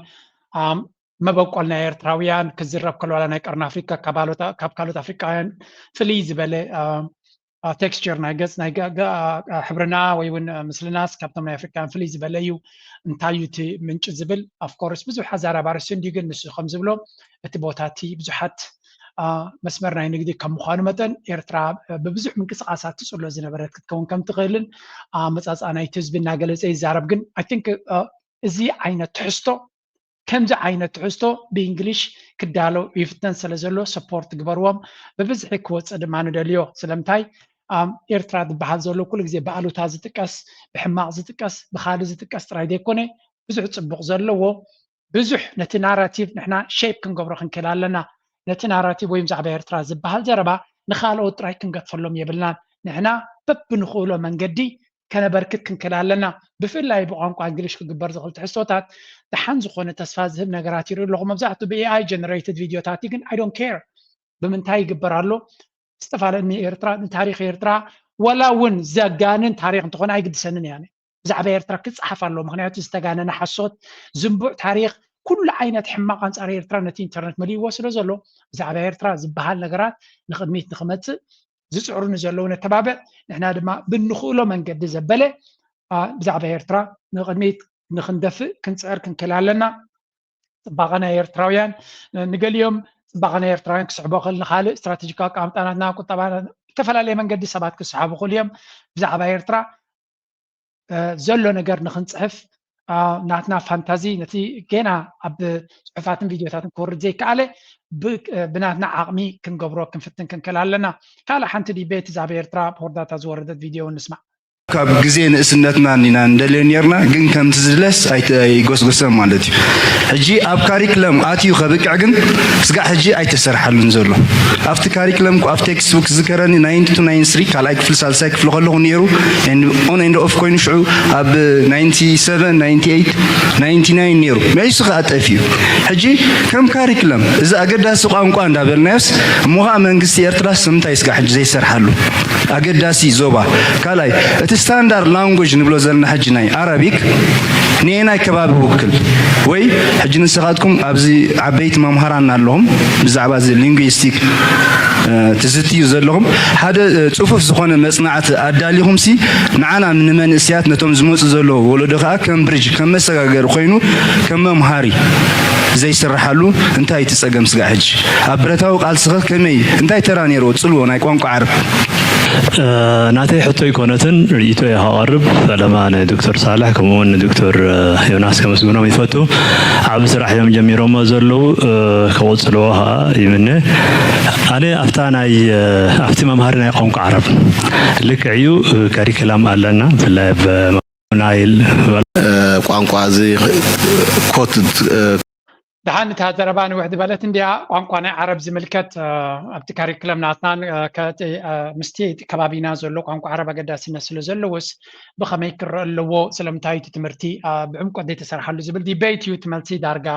መበቆል ናይ ኤርትራውያን ክዝረብ ከሎ ዋላ ናይ ቀርኒ ኣፍሪካ ካብ ካልኦት ኣፍሪቃውያን ፍልይ ዝበለ ቴክስቸር ናይ ገጽ ናይ ሕብርና ወይ እውን ምስልናስ ካብቶም ናይ ኣፍሪካውያን ፍልይ ዝበለ እዩ። እንታይ እዩ እቲ ምንጪ ዝብል ኣፍኮርስ ብዙሕ ኣዛራቢ ኣርእስቲ እንድዩ፣ ግን ንሱ ከም ዝብሎ እቲ ቦታ እቲ ብዙሓት መስመር ናይ ንግዲ ከም ምዃኑ መጠን ኤርትራ ብብዙሕ ምንቅስቃሳት ትፅሎ ዝነበረት ክትከውን ከም ትኽእልን ኣመፃፅኣ ናይቲ ህዝቢ እናገለፀ ይዛረብ። ግን ኣይ ቲንክ እዚ ዓይነት ትሕዝቶ ከምዚ ዓይነት ትሕዝቶ ብእንግሊሽ ክዳሎ ይፍተን ስለ ዘሎ ሰፖርት ግበርዎም። ብብዝሒ ክወፅእ ድማ ንደልዮ። ስለምንታይ ኤርትራ ዝበሃል ዘሎ ኩሉ ግዜ ብኣሉታ ዝጥቀስ ብሕማቕ ዝጥቀስ ብካልእ ዝጥቀስ ጥራይ ዘይኮነ ብዙሕ ፅቡቕ ዘለዎ ብዙሕ ነቲ ናራቲቭ ንሕና ሼፕ ክንገብሮ ክንክእል ኣለና። ነቲ ናራቲቭ ወይ ብዛዕባ ኤርትራ ዝበሃል ዘረባ ንኻልኦት ጥራይ ክንገድፈሎም የብልናን። ንሕና በብንኽእሎ መንገዲ ከነበርክት ክንክእል ኣለና። ብፍላይ ብቋንቋ እንግሊሽ ክግበር ዝኽእል ትሕዝቶታት ደሓን ዝኾነ ተስፋ ዝህብ ነገራት ይርኢ ኣለኹ። መብዛሕትኡ ብ ኤኣይ ጀነሬትድ ቪድዮታት እዩ፣ ግን ኣይ ዶንት ኬር ብምንታይ ይግበር ኣሎ። ዝተፈላለየ ኤርትራ ንታሪኽ ኤርትራ ዋላ እውን ዘጋንን ታሪኽ እንተኾነ ኣይግድሰንን እያ። ብዛዕባ ኤርትራ ክፀሓፍ ኣለዎ። ምክንያቱ ዝተጋነነ ሓሶት ዝንቡዕ ታሪኽ ኩሉ ዓይነት ሕማቕ ኣንፃር ኤርትራ ነቲ ኢንተርነት መሊእዎ ስለ ዘሎ ብዛዕባ ኤርትራ ዝበሃል ነገራት ንቕድሚት ንክመፅእ ዝፅዕሩ ንዘለዉ ነተባብዕ። ንሕና ድማ ብንኽእሎ መንገዲ ዘበለ ብዛዕባ ኤርትራ ንቕድሚት ንክንደፍእ ክንፅዕር ክንክእል ኣለና። ፅባቐ ናይ ኤርትራውያን ንገሊኦም ፅባቐ ናይ ኤርትራውያን ክስሕቦ ክእል ንካልእ ስትራቴጂካዊ ኣቀማምጣናትና ቁጠባና ዝተፈላለየ መንገዲ ሰባት ክስሓቡ ክእሉ እዮም። ብዛዕባ ኤርትራ ዘሎ ነገር ንክንፅሕፍ ናትና ፋንታዚ ነቲ ገና ኣብ ፅሑፋትን ቪድዮታትን ክወርድ ዘይከኣለ ብናትና ዓቕሚ ክንገብሮ ክንፍትን ክንክእል ኣለና። ካልእ ሓንቲ ዲቤት ዛብ ኤርትራ ብወርዳታ ዝወረደት ቪድዮ ንስማዕ። ካብ ግዜ ንእስነትና ኢና ንደልዮ ኔርና፣ ግን ከምቲ ዝድለስ ኣይጎስጎሰን ማለት እዩ። ሕጂ ኣብ ካሪክለም ኣትዩ ከብቅዕ ግን ስጋዕ ሕጂ ኣይተሰርሓሉን ዘሎ። ኣብቲ ካሪክለም ኣብ ቴክስት ቡክ ዝከረኒ ናይንቲ ቱ ናይንቲ ስሪ ካልኣይ ክፍሊ ሳልሳይ ክፍሊ ከለኹ ነይሩ። ኦን ኤንድ ኦፍ ኮይኑ ሽዑ ኣብ ናይንቲ ሰቨን ናይንቲ ኤይት ናይንቲ ናይን ነይሩ። መሊሱ ከኣ ጠፊኡ። ሕጂ ከም ካሪክለም እዚ ኣገዳሲ ቋንቋ እንዳበልናዮስ እሞ ከኣ መንግስቲ ኤርትራስ ንምንታይ ስጋዕ ሕጂ ዘይሰርሓሉ? ኣገዳሲ ዞባ። ካልኣይ እቲ ስታንዳርድ ላንጉጅ ንብሎ ዘለና ሕጂ ናይ ኣረቢክ ንየናይ ከባቢ ውክል ወይ ሕጂ ንስኻትኩም ኣብዚ ዓበይቲ መምሃራን ኣለኹም ብዛዕባ እዚ ሊንጉስቲክ ትዝትዩ ዘለኹም ሓደ ፅፉፍ ዝኾነ መፅናዕቲ ኣዳሊኹም ሲ ንዓና ንመንእስያት ነቶም ዝመፁ ዘለዉ ወለዶ ከዓ ከም ብሪጅ ከም መሰጋገሪ ኮይኑ ከም መምሃሪ ዘይስርሓሉ እንታይ እቲ ፀገም ስጋዕ ሕጂ ኣብ ብረታዊ ቃልስኸ ከመይ እንታይ ተራ ነይርዎ ፅልዎ ናይ ቋንቋ ዓረብ ናተይ ሕቶ ኣይኮነትን ርእይቶ እየ ከቐርብ ፈለማ ንዶክተር ሳልሕ ከምኡውን ንዶክተር ዮናስ ከመስግኖም ይፈቱ ዓብ ስራሕ እዮም ጀሚሮሞ ዘለዉ ከቐፅልዎ ከዓ ይምነ ኣነ ኣብታ ናይ ኣብቲ መምሃሪ ናይ ቋንቋ ዓረብ ልክዕ እዩ ካሪክላም ኣለና ብፍላይ ኣብ ናይል ቋንቋ እዚ ኮት ደሓን እታ ዘረባ ንውሕ ዝበለት እንድያ ቋንቋ ናይ ዓረብ ዝምልከት ኣብቲ ካሪክለም ናትናን ምስቲ ከባቢና ዘሎ ቋንቋ ዓረብ ኣገዳስነት ስለ ዘለዎስ ብኸመይ ክረአ ኣለዎ ስለምንታይ እቲ ትምህርቲ ብዕምቆት ዘይተሰርሓሉ ዝብል ዲቤት እዩ እቲ መልሲ ዳርጋ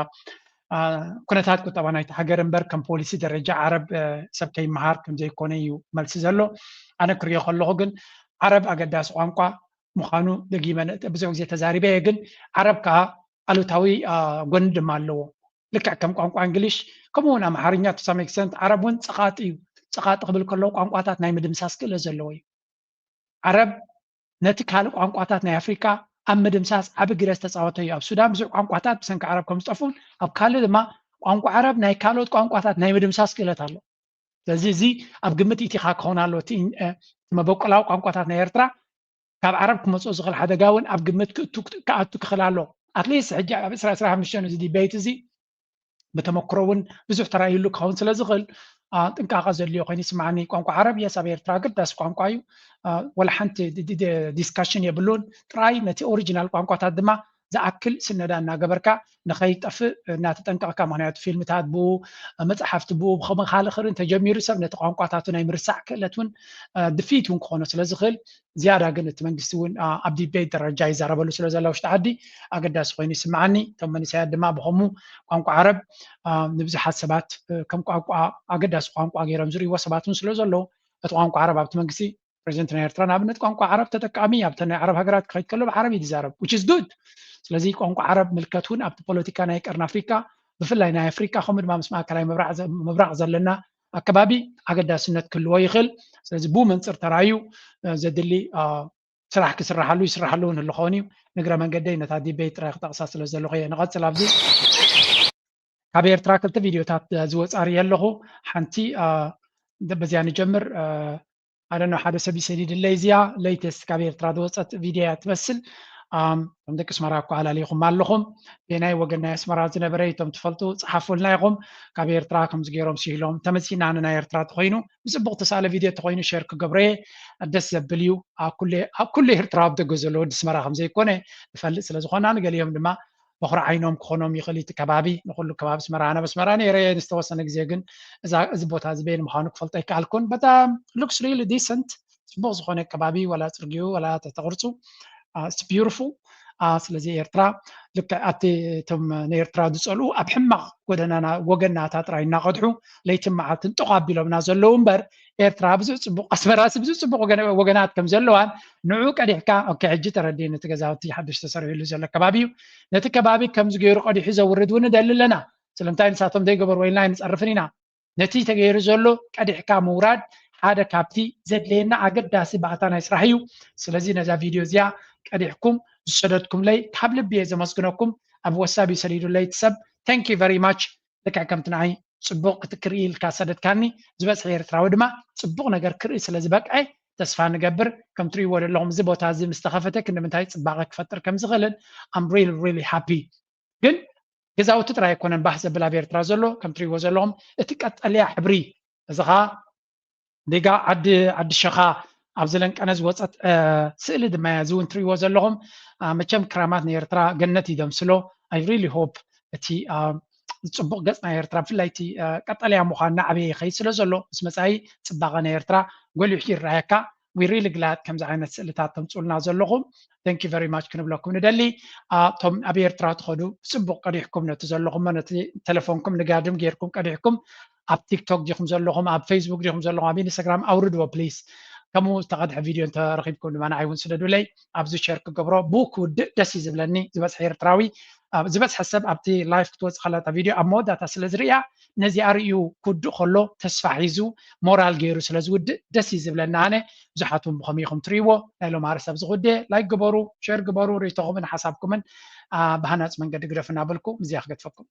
ኩነታት ቁጠባ ናይቲ ሃገር እምበር ከም ፖሊሲ ደረጃ ዓረብ ሰብ ከይመሃር ከም ዘይኮነ እዩ መልሲ ዘሎ ኣነ ክሪኦ ከለኹ ግን ዓረብ ኣገዳሲ ቋንቋ ምዃኑ ደጊመ ብዙሕ ግዜ ተዛሪበ እየ ግን ዓረብ ከዓ ኣሉታዊ ጎኒ ድማ ኣለዎ። ልክዕ ከም ቋንቋ እንግሊሽ ከምኡ እውን ኣምሓርኛ to some extent ዓረብ እውን ፀቓጢ እዩ። ፀቓጢ ክብል ከለዉ ቋንቋታት ናይ ምድምሳስ ክእለት ዘለዎ እዩ። ዓረብ ነቲ ካልእ ቋንቋታት ናይ ኣፍሪቃ ኣብ ምድምሳስ ዓቢ ግደ ዝተፃወተ እዩ። ኣብ ሱዳን ብዙሕ ቋንቋታት ብሰንኪ ዓረብ ከም ዝጠፍኡን ኣብ ካልእ ድማ ቋንቋ ዓረብ ናይ ካልኦት ቋንቋታት ናይ ምድምሳስ ክእለት ኣሎ። ስለዚ እዚ ኣብ ግምት ኢቲኻ ክኸውን ኣለዎ። እቲ መበቆላዊ ቋንቋታት ናይ ኤርትራ ካብ ዓረብ ክመፅኦ ዝኽእል ሓደጋ እውን ኣብ ግምት ክኣቱ ክኽእል ኣሎ ኣትሊስት ሕጂ ኣብ ዕስራ ዕስራ ሓሙሽተ እዚ ዲቤት እዚ ብተመክሮ እውን ብዙሕ ተራእዩሉ ክኸውን ስለ ዝኽእል ጥንቃቐ ዘድልዮ ኮይኑ ይስማዓኒ ቋንቋ ዓረብ የስ ኣብ ኤርትራ ኣገዳሲ ቋንቋ እዩ ወላ ሓንቲ ዲስካሽን የብሉን ጥራይ ነቲ ኦሪጂናል ቋንቋታት ድማ ዝኣክል ስነዳ እናገበርካ ንኸይጠፍእ እናተጠንቀቕካ ምክንያቱ ፊልምታት ብኡ መፅሓፍቲ ብኡ ብኸመ ካልእ ክርኢ እንተጀሚሩ ሰብ ነቲ ቋንቋታቱ ናይ ምርሳዕ ክእለት እውን ድፍኢት እውን ክኾኖ ስለ ዝኽእል ዝያዳ ግን እቲ መንግስቲ እውን ኣብ ዲቤት ደረጃ ይዛረበሉ ስለ ዘሎ ውሽጢ ዓዲ ኣገዳሲ ኮይኑ ይስምዓኒ እቶም መንእሰያት ድማ ብኸሙ ቋንቋ ዓረብ ንብዙሓት ሰባት ከም ቋንቋ ኣገዳሲ ቋንቋ ገይሮም ዝርእይዎ ሰባት እውን ስለ ዘለዉ እቲ ቋንቋ ዓረብ ኣብቲ መንግስቲ ፕሬዚደንት ናይ ኤርትራ ንኣብነት ቋንቋ ዓረብ ተጠቃሚ ኣብተን ናይ ዓረብ ሃገራት ክኸይድ ከሎ ብዓረብ እዩ ዝዛረብ፣ which is good። ስለዚ ቋንቋ ዓረብ ምልከት እውን ኣብቲ ፖለቲካ ናይ ቀርኒ ኣፍሪካ፣ ብፍላይ ናይ ኣፍሪካ ከምኡ ድማ ምስ ማእከላይ ምብራቕ ዘለና ኣከባቢ ኣገዳስነት ክህልዎ ይኽእል። ስለዚ ብኡ መንፅር ተራዩ ዘድሊ ስራሕ ክስራሓሉ ይስራሓሉ እውን ህልኸውን እዩ። ንግረ መንገደይ ነታ ዲቤት ጥራይ ክጠቕሳ ስለ ዘለኹ እየ። ንቐፅል ኣብዚ ካብ ኤርትራ ክልተ ቪድዮታት ዝወፃ ርየ ኣለኹ። ሓንቲ በዚያ ንጀምር። ኣደኖ ሓደ ሰብ ይሰዲድለይ እዚኣ ሌተስት ካብ ኤርትራ ዝወፀት ቪድዮ እያ ትመስል። ከም ደቂ ኣስመራ እኮ ኣላሊኹም ኣለኹም። ቤናይ ወገን ናይ ኣስመራ ዝነበረ እቶም ትፈልጡ ፀሓፉልና ኢኹም። ካብ ኤርትራ ከምዚ ገይሮም ስሂሎም ተመሲና ንናይ ኤርትራ ተኮይኑ ብፅቡቅ ተሳለ ቪድዮ ተኮይኑ ሸር ክገብሮ እየ። ደስ ዘብል እዩ። ኣብ ኩሉ ኤርትራ ኣብ ደገ ዘሎ ወዲ ኣስመራ ከምዘይኮነ ንፈልጥ ስለዝኮና ንገሊኦም ድማ በኹሪ ዓይኖም ክኾኖም ይኽእል እቲ ከባቢ። ንኩሉ ከባቢ ኣስመራ ኣነ ኣስመራ ነይረ እየ ንዝተወሰነ ግዜ፣ ግን እዚ ቦታ እዚ በየን ምዃኑ ክፈልጦ ኣይከኣልኩን። በጣም looks really decent፣ ፅቡቅ ዝኾነ ከባቢ፣ ወላ ፅርጊኡ ወላ ተተቅርፁ it's beautiful። ስለዚ ኤርትራ ልክዕ ኣብቲ እቶም ንኤርትራ ዝፀልኡ ኣብ ሕማቅ ጎደናና ወገናታ ጥራይ እናቀድሑ ለይትን መዓልትን ጥቕ ኣቢሎምና ዘለዉ እምበር ኤርትራ ብዙሕ ፅቡቅ ኣስመራሲ ብዙሕ ፅቡቅ ወገናት ከም ዘለዋን ንዑ ቀዲሕካ ኦኬ ሕጂ ተረዲእኒ እቲ ገዛውቲ ሓድሽ ተሰሪሕሉ ዘሎ ከባቢ እዩ። ነቲ ከባቢ ከምዚ ገይሩ ቀዲሑ ዘውርድ እውን ንደሊ ኣለና። ስለምንታይ ንሳቶም ዘይገበርዎ ኢልና ኣይንፀርፍን ኢና። ነቲ ተገይሩ ዘሎ ቀዲሕካ ምውራድ ሓደ ካብቲ ዘድለየና ኣገዳሲ ባእታ ናይ ስራሕ እዩ። ስለዚ ነዛ ቪድዮ እዚኣ ቀዲሕኩም ዝሰደድኩምለይ ካብ ልቢ እየ ዘመስግነኩም። ኣብ ወሳብ እዩ ሰዲዱለይ እቲ ሰብ። Thank you very much። ልክዕ ከምቲ ንዓይ ፅቡቅ ክትክርኢ ኢልካ ሰደድካኒ ዝበፅሐ ኤርትራዊ ድማ ፅቡቅ ነገር ክርኢ ስለ ዝበቅዐ ተስፋ ንገብር። ከም ትርእይዎ ዘለኹም እዚ ቦታ እዚ ምስ ተኸፈተ ክንዲ ምንታይ ፅባቐ ክፈጥር ከም ዝኽእልን I'm really really happy። ግን ገዛውቲ ጥራይ ኣይኮነን ባህ ዘብል ኣብ ኤርትራ ዘሎ ከም ትርእይዎ ዘለኹም እቲ ቀጠልያ ሕብሪ እዚ ኸዓ ዲጋ ዓዲ ዓዲ ሸኻ ኣብዚ ለንቀነ ዝወፀት ስእሊ ድማ እያ። እዚ እውን ትርእይዎ ዘለኹም መቸም ክራማት ንኤርትራ ገነት ይደምስሎ። I really hope እቲ ፅቡቅ ገፅ ናይ ኤርትራ ብፍላይ እቲ ቀጠልያ ምዃን ናዕበየ ይኸይድ ስለ ዘሎ ምስ መፃኢ ፅባቐ ናይ ኤርትራ ጎሊሑ ይረኣየካ። We really glad ከምዚ ዓይነት ስእልታት ተምፅኡልና ዘለኹም። Thank you very much ክንብለኩም ንደሊ። እቶም ኣብ ኤርትራ ትኸዱ ብፅቡቅ ቀዲሕኩም ነቲ ዘለኹሞ ነቲ ተለፎንኩም ንጋድም ጌርኩም ቀዲሕኩም ኣብ ቲክቶክ ዲኹም ዘለኹም ኣብ ፌስቡክ ዲኹም ዘለኹም ኣብ ኢንስታግራም ኣውርድዎ ፕሊስ። ከምኡ ዝተቐድሐ ቪድዮ እንተረኺብኩም ድማ ንዓይ እውን ስደዱለይ። ኣብዚ ሸር ክገብሮ ብኡ ክውድእ ደስ እዩ ዝብለኒ። ዝበፅሐ ኤርትራዊ ዝበፅሐ ሰብ ኣብቲ ላይፍ ክትወፅእ ከላ እታ ቪድዮ ኣብ መወዳእታ ስለ ዝርእያ ነዚኣ ርእዩ ክውድእ ከሎ ተስፋ ሒዙ ሞራል ገይሩ ስለ ዝውድእ ደስ እዩ ዝብለኒ። ኣነ ብዙሓት እውን ብኸምኡ ኢኹም ትርእይዎ። ናይ ሎማሪ ሰብ ዝኽውድእ ላይክ ግበሩ፣ ሸር ግበሩ፣ ርእይቶኹምን ሓሳብኩምን ብሃናፂ መንገዲ ግደፉ እናበልኩ ምስዚኣ ክገድፈኩም።